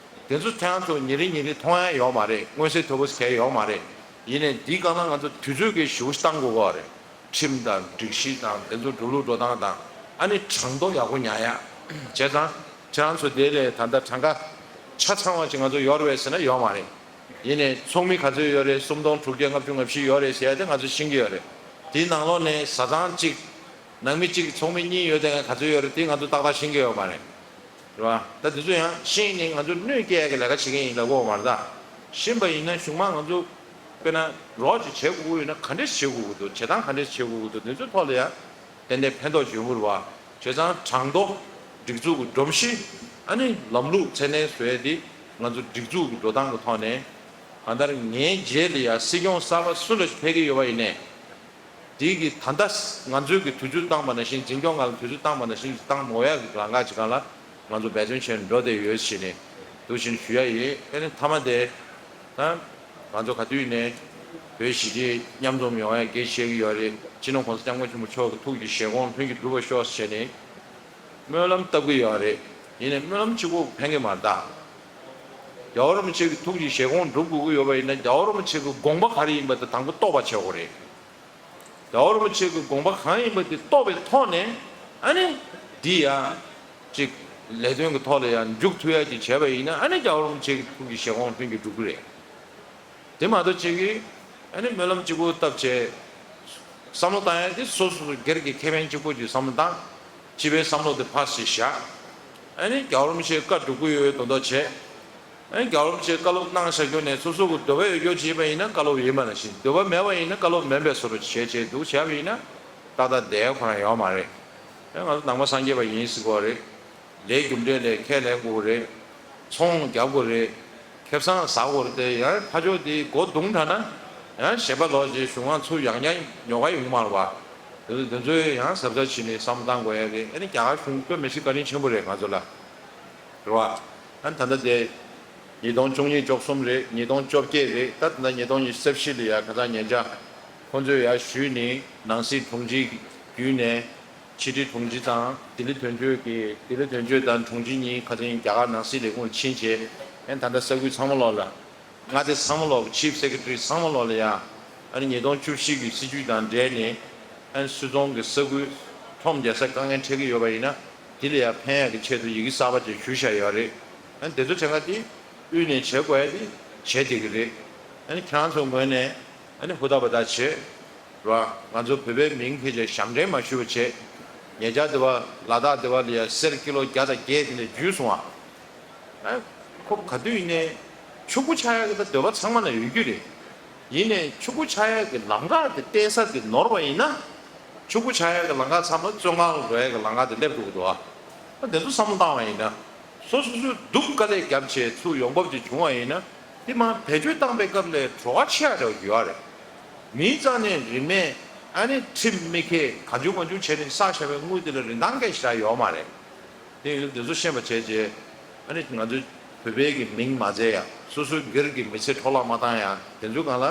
དེ་ཚོ་ཁྱེད་རང་ཚོ་ཉིན་རེ་ཉིན་རེ་མཐོང་ཡག་ཡོད་མ་རེད། མངོན་གསལ་དོད་པོ་གང་ཡང་ཡོད་མ་རེད། ཡིན་ནའི་འདིའི་སྒང་ལ་ང་ཚོ་དུས་ཚོད་ཀྱི་ཞེ་པོ་ཅིག་བཏང་དགོས་ཀྱི་ཡོད་རེད། ཁྲིམས་དང་སྒྲིག་གཞི་དང་དེ་ཚོ་འགྲོ་ལུགས་འགྲོ་སྟངས་དང་། ཨ་ནི་གྲངས་ཐོ་ཡག་པོ་ཉར་ཡག་བྱས་ཙང་ཁྱེད་རང་ཚོ་དེ་ལས་ད་ལྟ་གྲངས་ཀ་ཆ་ཚང་བ་ཅིག་ང་ཚོ་ཡོད་རེད་པས་ཟེར་ན་ཡོད་མ་རེད། ཡིན་ནའི་ཚོགས་མི་ག་ཚོད་ཡོད་རེད། སུམ་སྟོང་དྲུག་བརྒྱ་ལྔ་བཅུ་ང་བཞི་ཡོད་རེད་ཟེར་ཡག་དེ་ང་ཚོས་ཤེས་ཀྱི་ཡོད་རེད། དེའི་ནང་ལོགས་ནས་བཟའ་ཚང་གཅིག་ནང་མི་གཅིག་ཚོགས་མི་གཉིས་ཡོད་དེ་ག་ཚོད་ཡོད་རེད། དེ་ང་ཚོ་ཏག་ཏག་ཤེས་ཀྱི་ཡོད་མ་རེད། རེད་བ། ད་དེ་ཚོ་ཡང་ཤེས་ནས་ང་ཚོ་གནོད་སྐྱེལ་ཡག་གི་ལས་ཀ་བྱེད་མཁན་ཡིན་ལབ་ཀྱི་ཡོད་མ་རེད་ད། ཤེས་པ་ཡིན་ན་གཞུག་མ་ང་ཚོ་དཔེར་ན་རོགས་ཅིག་བྱེད་དགོས་ཀྱི་ཡོད་ན་ག་འདྲས་བྱེད་དགོས་ཀྱི་འདུག་བྱེད་སྟངས་ག་འདྲས་བྱེད་དགོས་ཀྱི་འདུག་དེ་ཚོའི་ཐོག་ལ་ཡང་ཏན་ཏན་ཕན་ཐོགས་ཡོང་གི་རེད་བ། བྱས་ཙང་གྲངས་ཐོ། སྒྲིག་འཛུགས་ཀྱི་སྒྲོམ་གཞི། ཨ་ནི་ལམ་ལུགས་མཚན་གནས་བཟོ་ཡ་དེ་ང་ཚོ་སྒྲིག་འཛུགས་ཀྱི་འགྲོ་སྟངས་ཀྱི་ཐོག་ནས། གང་ལྟར་ངའི་རྗེས་ལ་ཡ་སྲིད་སྐྱོང་གསར་པ་སུ་ལ་ཕེབས་ཀྱི་ཡོད་པ་ཡིན་ནའི། དེ་གི་ད་ལྟ་ང་ཚོའི་གི་དུས་ཚོད་བཏང་པ་ནང་བཞིན། འཛིན་སྐྱོང་ཁང་ལ་དུས་ཚོད་བཏང་པ་ནང་བཞིན་བཏང་མ་དགོས་ཡག་གི་ལམ་ཁ་ཅིག་སྒང་ལ་ང་ཚོ་འབད་བརྩོན་བྱས་ནས་འགྲོ་བསྡད་ཡོད་ཟེར་ནས་འདུག་བཞིན་ཞུ་ཡ་ཡིན། ཨ་ནི་མཐའ་མ་དེ་ད་ང་ཚོ་ག་དུས་ནས་བོད་གཞིས་བྱེས་མཉམ་འཛོམས་ཡོང་ཡ་གི་བཤད་ཀྱི་ཡོད་རེད། སྤྱི་ནོར་༸གོང་ས་༸སྐྱབས་མགོན་ཆེན་པོ་མཆོག་གི་ཐུགས་ཀྱི་བཞེད་དགོངས་ལྷུན་གྱིས་གྲུབ་པར་ཤོག་ཟེར་ནས་སྨོན་ལམ་བཏབ་ཀྱི་ཡོད་རེད། ཡིན་ནའི་སྨོན་ལམ་གཅིག་པོ་ཕན་གྱི་མ་རེད་ད། རྒྱལ་བ་རིན་པོ་ཆེ་གི་ཐུགས་ཀྱི་བཞེད་དགོངས་འགྲུབ་དགོས་ཀྱི་ཡོད་པ་ཡིན་ན། རྒྱལ་བ་རིན་པོ་ཆེ་གི་དགོངས་པ་ག་རེ་ཡིན་པ་དེ་དང་པོ་རྟོགས་པ་བྱེད་དགོས་རེད། རྒྱལ་བ་རིན་པོ་ཆེ་གི་དགོངས་པ་གང་ཡིན་པ་དེ་རྟོགས་པའི་ཐོག་ནས། ཨ་ནི་འདི་ཡ་ཅིག་ལས་དོན་གྱི་ཐོག་ལ་ཡ་འཇུག་ཐུབ་ཡ་ཅིག་བྱས་པ་ཡིན་ན། ཨ་ནི་རྒྱལ་བ་རིན་པོ་ཆེ་གི་ཐུགས་ཀྱི་བཞེད་དགོངས་ལྷུན་གྱིས་འགྲུབ་ཀྱི་རེད། དེ་མ་གཏོགས་ཅིག་གིས་ཨ་ནི་སྨོན་ལམ་གཅིག་པོ་བཏབ་བྱས་བསམ་བློ་བཏང་ཡ་དེ་སོ་སོ་སོ་སྒེར་གྱི་ཁེ་ཕན་གཅིག་པོ་ཅིག་བསམ་བློ་བཏང་། སྤྱི་པའི་བསམ་བློ་དེ་ཕར་ཕྱིར་བཞག་ཨ་ནི་རྒྱལ་བ་རིན་པོ་ཆེའི་བཀའ་སྒྲུབ་ཀྱི་ཡོད་མདོག་མདོག་བྱས། ཨ་ནི་རྒྱལ་བ་རིན་པོ་ཆེས་བཀའ་སློབ་གནང་བཞག་རྒྱུ་ནས་སོ་སོ་གི་འདོད་པ་ཡོད་རྒྱུ་བྱས་པ་ཡིན་ན་བཀའ་སློབ་ཡིན་པ་ནང་བཞིན། འདོད་པ་མེད་པ་ཡིན་ན་བཀའ་སློབ་མིན་པའི་བཟོ་འདྲ་བྱས་བྱས་འདུག་བྱས་པ་ཡིན་ན་ཏག་ཏག་བསྡད་ཡ་ཁོ་རང་ཡོད་མ་རེད། ཨ་ནི་ང་ཚོ་ནང་པ་སངས་རྒྱས་པ་ཡིན་ཟེར་གྱི་ཡོད་རེད། ལས་རྒྱུ་འབྲས་ལ་ཁས་ལེན་དགོས་རེད། ཚོང་རྒྱབ་དགོས་རེད། ཁེ་བཟང་ཟ་དགོས་རེད་དེ། ཡང་ཕར་ཕྱོགས་དེ་མགོ་རྡུང་དྲགས་ན་ཡང་ཞེད་པ་ལོག་རྗེས་གཞུག་མ་ཚུར་ཡང་བསྐྱར་ཉོ་ག་ཡོང་གི་མ་རེད་བ། དེ་ཚོ་དེ་ཚོའི་ཡང་གཟབ་གཟབ་བྱས་ནས་བསམ་བློ་བཏང་དགོས་ཡ་རེད། ཨ་ནི་རྒྱ་གར་གཞུང་དཔེ་མི་སྲིད་བཀའ་དྲིན་ཆེན་པོ་རེད་ང་ཚོ་ལ། རེད་བ། ཨ་ནི་ད་ལྟ་དེ་ཉིས་སྟོང་བཅུ་གཉིས་བཅུ་གསུམ་རེད། ཉིས་སྟོང་བཅོ་བརྒྱད་རེད། ད་ད་ལྟ་ཉིས་སྟོང་ཉི་ཤུ་རྩ་བཞི་ལ་ཡ་ཁ་སང་ཉེ་ཆར་ཁོང་ཚོས་ཡར་ཞུས་ནས་ནང་སྲིད་དྲུང་ཆེ་བརྒྱུད་ནས། ཕྱི་དྲིལ་དྲུང་ཆེ་དང་ལྡི་ལི་དོན་གཅོད་ཀྱི་ལྡི་ལི་དོན་གཅོད་དང་དྲུང་ཆེ་གཉིས་ཁ་སང་རྒྱ་གར་ནང་སྲིད་ལས་ཁུངས་ཕྱིན་བྱས། ཨན་ད་ལྟ་ས་ཁུལ་ཚང་མ་ལོག་ལ། མངའ་སྡེ་ཚང་མ་ལོག་གི་ཆིབ་སེ་ཀེ་ཊ་རི་ཚང་མ་ལོག་ལ་ཡ། ཨ་ནི་ཉིས་སྟོང་བཅུ་བཞི་གི་སྲིད་བྱུས་དང་འབྲེལ་ནས། ཨ་ནི་སུད་ཚོང་གི་ས་ཁུལ་ཁྲོམ་རྒྱག་ས་དཀའ་ངལ་འཕྲད་ཀྱི་ཡོད་པ་ཡིན་ན། དེ་ལ་ཡ་ཕན་ཡག་གི་ཆེད་དུ་ཡི་གེ་གསར་པ་ཅིག་ཞུ་བཞག་ཡོད་རེད། ཨ་ནི་དེ་ཚོ་གྲངས་ཀ་དེ་དབུས་ནས་བྱེད་དགོས་ཡ་དེ་བྱེད་བསྡད་ཀྱི་རེད། ཨ་ནི་ཁྱེད་རང་ཚོའི་ངོས་ནས་ཨ་ནི་ཧུར་ཐག་པ་ཐག་བྱེད། ར། ང་ཚོ་བོད་པའི་མིང་ཕལ་ཆེར་ཞབས་འདྲེན་མ་ཞུས་པ་བྱས། ཉེ་ཆར་དེ་བ་ལ་དྭགས་དེ་བ་ལ་ཡ་གསེར་ཀི་ལོ་བརྒྱ་དང་བརྒྱད་དེ་འདྲ་འཇུས་སོང་ཨ། ཨ། ཁོ་ག་དུས་ཡིན་ནའི་ཕྱུག་པོ་ཆགས་ཡག་གི་ད་འདོད་པ་ཚང་མ་ལ་ཡོད་རྒྱུ་རེད། ཡིན་ནའི་ཕྱུག་པོ་ཆགས་ཡག་གི་ལམ་ཁ་དེ་བསྟན་ས་དེ་ནོར་བ་ཡིན་ན། ཕྱུག་པོ་ཆགས་ཡག་གི་ལམ་ཁ་ཚང་མ་བཙོན་ཁང་ལ་འགྲོ་ཡག་གི་ལམ་ཁ་དེ་སླེབས་འགྲོ་གི་འདུག་ཨ། ཨ། དེ་ཚོ་བསམ་བློ་བཏང་བ་ཡིན་ན། སོ་སོ་སོའི་སྡུག་དཀའ་ལས་བརྒྱབ་བྱས་ཚུར་ཡོང་འབབ་ཅིག་བྱུང་བ་ཡིན་ན། དེ་མར་བེད་སྤྱོད་བཏང་པའི་སྐབས་ལ་བྲོ་བ་ཆེ་ཡག་འདྲ་བོ་ཡོད་རེད། མིང་རྩ་ནས་རིན་མེད། ཨ་ནི་ཁྲིམས་མི་འཁྱེར། གང་བྱུང་མང་བྱུང་བྱས་ནས་བསགས་བཞག་པའི་དངུལ་དེ་ལ་རིན་ཐང་སྐད་ཞིག་རག་ཡོད་མ་རེད། དེ་ཡིན་དུས་དེ་ཚོ་ཤེས་པ་བྱས་རྗེས། ཨ་ནི་ང་ཚོའི་བོད་པའི་གི་མིང་མ་བརྗེ་ཡ། སོ་སོའི་སྒེར་གྱི་མི་ཚེ་འཕྲོ་བརླག་མ་བཏང་ཡ། དེ་ཚོའི་སྒང་ལ།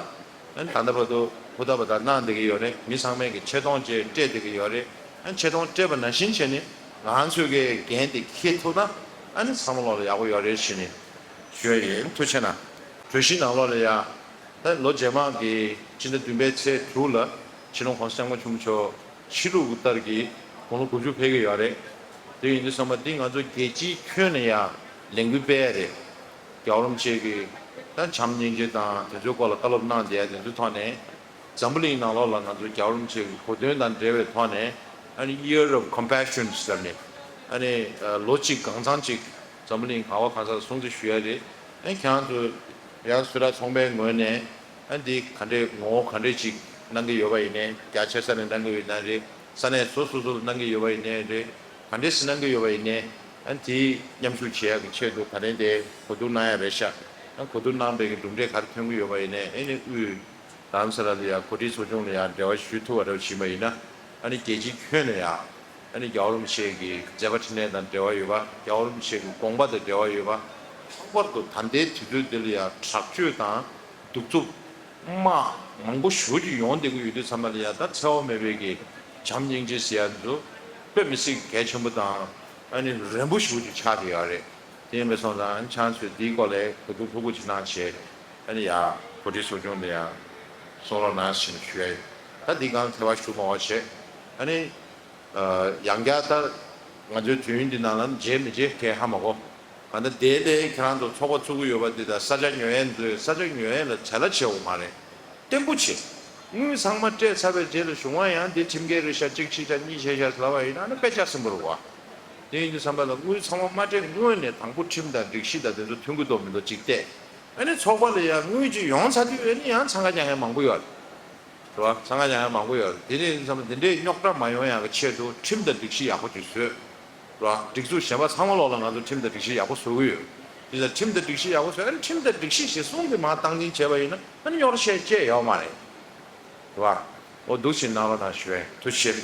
ཨ་ནི་ད་ལྟ་བར་དུ་ཧུར་ཐག་པ་དང་གནང་བསྡད་ཀྱི་ཡོད་རེད། མི་ཚང་མས་ཀྱི་ཆེ་མཐོང་བཅས་སྤྲད་བསྡད་ཀྱི་ཡོད་རེད། ཨ་ནི་ཆེ་མཐོང་སྤྲད་པ་ནང་བཞིན་བྱས་ནས་ང་ཚོས་ཀྱི་འགན་དེ་འཁྱེར་ཐུབ་ན། ཨ་ནི་ཚང་མ་ལོག་ལ་ཡག་པོ་ཡོད་རེད་ཟེར་ནས་ཞུ་ཡ་ཡིན། ཐུགས་རྗེ་གནང་། གྲོས་གཞི་ནང་ལོགས་ལ་ཡ། ད་ལོ་རྗེས་མ་གི་ཕྱི་ཟླ་བདུན་པའི་ཚེས་དྲུག་ལ་སྤྱི་ནོར་༸གོང་ས་༸སྐྱབས་མགོན་ཆེན་པོ་མཆོག་ཕྱི་ལུགས་ཀྱི་ལྟར་གྱི་དགུང་ལོ་དགུ་བཅུ་ཕེབས་ཀྱི་ཡོད་རེད། དེ་ཡིན་དུས་ཙམ་པ་འདི་ང་ཚོ་རྒྱལ་སྤྱིའི་ཁྱོན་ནས་ཡ་ལས་འགུལ་སྤེལ་ཡ་རེད། རྒྱལ་བ་རིན་པོ་ཆེ་གིས་ད་བྱམས་སྙིང་རྗེ་དང་དེ་ཚོའི་སྐོར་ལ་བཀའ་སློབ་གནང་བསྡད་ཡ་དེ་ཚོའི་ཐོག་ནས། འཛམ་བུ་གླིང་ནང་ལོགས་ལ་ང་ཚོ་རྒྱལ་བ་རིན་པོ་ཆེ་གི་གོ་སྟོན་དང་འབྲེལ་བའི་ཐོག་ནས། ཨ་ནི་Year of Compassion ཟེར་ནས། ཨ་ནི་ལོ་གཅིག་གང་ཚང་གཅིག་འཛམ་བུ་གླིང་ག་བ་གང་སར་སྲུང་བརྩི་ཞུ་ཡ་རེད། ཨ་ནི་ཁྱེད་རང་ཚོ་ཡང་སུ་ར་ཚོང་པའི་ངོས་ནས། ཨ་ནི་འདི་ག་འདྲས་ངོ་བོ་ག་འདྲས་ཅིག་གནང་གི་ཡོད་པ་ཡིན་ནའི། རྒྱ་ཆེ་ས་ནས་གནང་གི་ཡོད་ན་རེད། ས་གནས་སོ་སོ་སོ་ལ་གནང་གི་ཡོད་པ་ཡིན་ནའི་རེད། ག་འདྲས་སེ་གནང་གི་ཡོད་པ་ཡིན་ནའི། ཨ་ནི་དེའི་མཉམ་ཞུགས་བྱེད་ཡག་གི་ཆེད་དུ་ག་རེ་དེ་གོ་བསྡུར་གནང་ཡ་རེད་ཤག་ཨ་གོ་བསྡུར་གནང་པའི་གི་གྲུབ་འབྲས་ག་རེ་ཐོན་གི་ཡོད་པ་ཡིན་ནའི། ཨ་ནི་དབུས་རྡ་རམ་ས་ལ་ལ་ཡ་གོ་སྒྲིག་ཚོགས་ཆུང་ལ་ཡ་འབྲེལ་བ་ཞུ་ཐུབ་པ་རེ་བ་བྱིན་པ་ཡིན་ན། ཨ་ནི་རྒྱལ་སྤྱིའི་ཁྱོན་ནས་ཡ། ཨ་ནི་རྒྱལ་བ་རིན་པོ་ཆེ་གི་མཛད་པ་འཕྲིན་ལས་དང་འབྲེལ་བ་ཡོད་པ། རྒྱལ་བ་རིན་པོ་ཆེ་གི་དགོངས་པ་དང་འབྲེལ་བ་ཡོད་པ། ལྷག་པར་དུ་ད་ལྟའི་དུས་ཚོད་འདི་ལ་ཡ་དྲག་སྤྱོད་དང་གདུག་རྩུབ། དམག་མང་པོ་ཞེ་པོ་ཅིག་ཡོང་བསྡད་ཀྱི་ཡོད་དུས་ཙམ་པ་ལ་ཡ། ད་འཚེ་བ་མེད་པའི་གི་བྱམས་སྙིང་རྗེ་ཟེར་ཡ་འདི་ཚོ་དཔེ་མི་སྲིད་གལ་ཆེན་པོ་དང་། ཨ་ནི་རན་པོ་ཞེ་པོ་ཅིག་ཆགས་བསྡད་ཡོད་རེད། དེ་ཡིན་པ་སོང་ཙང་ཁྱེད་ཚོས་འདིའི་སྐོར་ལ་གོ་བསྡུར་ལྷུག་པོ་ཅིག་གནང་བྱས། ཨ་ནི་ཡ་གོ་སྒྲིག་ཚོགས་ཆུང་ལ་ཡ་གསུང་རོགས་གནང་ཞེས་ཞུ་ཡ་ཡིན། ད་འདི་སྒང་ཐེ་བ་ཞུ་མ་དགོས་བྱས། ཨ་ནི་ཡང་བསྐྱར་ད་ང་ཚོའི་དུས་ཡུན་འདི་ནང་ལ་མཇལ་མི་མཇལ་སྐད་ཧ་མ་གོ། གང་ལྟར་དེ་ལས་ཁྱེད་རང་ཚོ་ཚོགས་པ་ཚུགས་ཀྱི་ཡོད་པ་འདི་དང་། ས་ཆ་ཉོ་ཡས་འདི་ཚོས་ས་ཆ་ཉོ་ཡས་ལ་བྱ་ལ་བྱེད་འོ་མ་རེད། བརྟན་པོ་བྱེད། དངུལ་ཚང་མ་སྤྲད་ཚར་བའི་རྗེས་ལ་གཞུང་བ་ཡང་འདི་ཁྲིམས་འགལ་རེད་ཤག་གཅིག་ཕྱིས་ཤག་གཉིས་བྱས་ཤག་ལབ་པ་ཡིན་ན། ཨ་ནི་དཔེ་ཆ་སྲིན་པོ་རེད་བ། དེ་ཡིན་དུས་ཙམ་པ་ལ་དངུལ་ཚང་མ་མ་སྤྲད་སྔོན་ནས་དང་པོ་ཁྲིམས་དང་སྒྲིག་གཞི་དང་དེ་ཚོ་མཐུན་གྱི་འདུག་མི་འདུག་གཅིག་བལྟས། ཨ་ནི་ཚོགས་པ་ལ་ཡང་དངུལ་ཅིག་ཡོང་ཚར་དུས། ཨ་ནི་ཡང་འཚང་ཁ་རྒྱག་མཁན་མང་པོ་ཡོད་རེད། རེད་བ། འཚང་ཁ་རྒྱག་མཁན་མང་པོ་ཡོད་རེད། དེ་ནས་ཡིན་ཙམ་འདི་འདྲའི་རྙོག་དྲ་མ་ཡོང་ཡག་གི་ཆེད་དུ་ཁྲིམས་དང་སྒྲིག་གཞི་ཡག་པོ་ཅིག་བཟོས། རེད་བ། སྒྲིག་འཛུགས་གཞན་པ་ཚང་མ་ལོག་ལ་ང་ཚོ་ཁྲིམས་དང་སྒྲིག་གཞི་ཡག་པོ་བཟོ་གི་ཡོད། དེ་ལ་ཁྲིམས་དང་སྒྲིག་གཞི་ཡག་པོ་བཟོས། ཨ་ནི་ཁྲིམས་དང་སྒྲིག་གཞི་ཞིག་གསུང་གི་མ་བཏང་འཛིན་བྱས་པ་ཡིན་ན། ཨ་ནི་རྙོག་དྲ་བཤད་བྱས་ཡོད་མ་རེད། རེད་བ། འོ་འདུག་སེ་གནང་རོགས་གནང་ཞུ་བས། ཐུགས་རྗེ་ཆེ།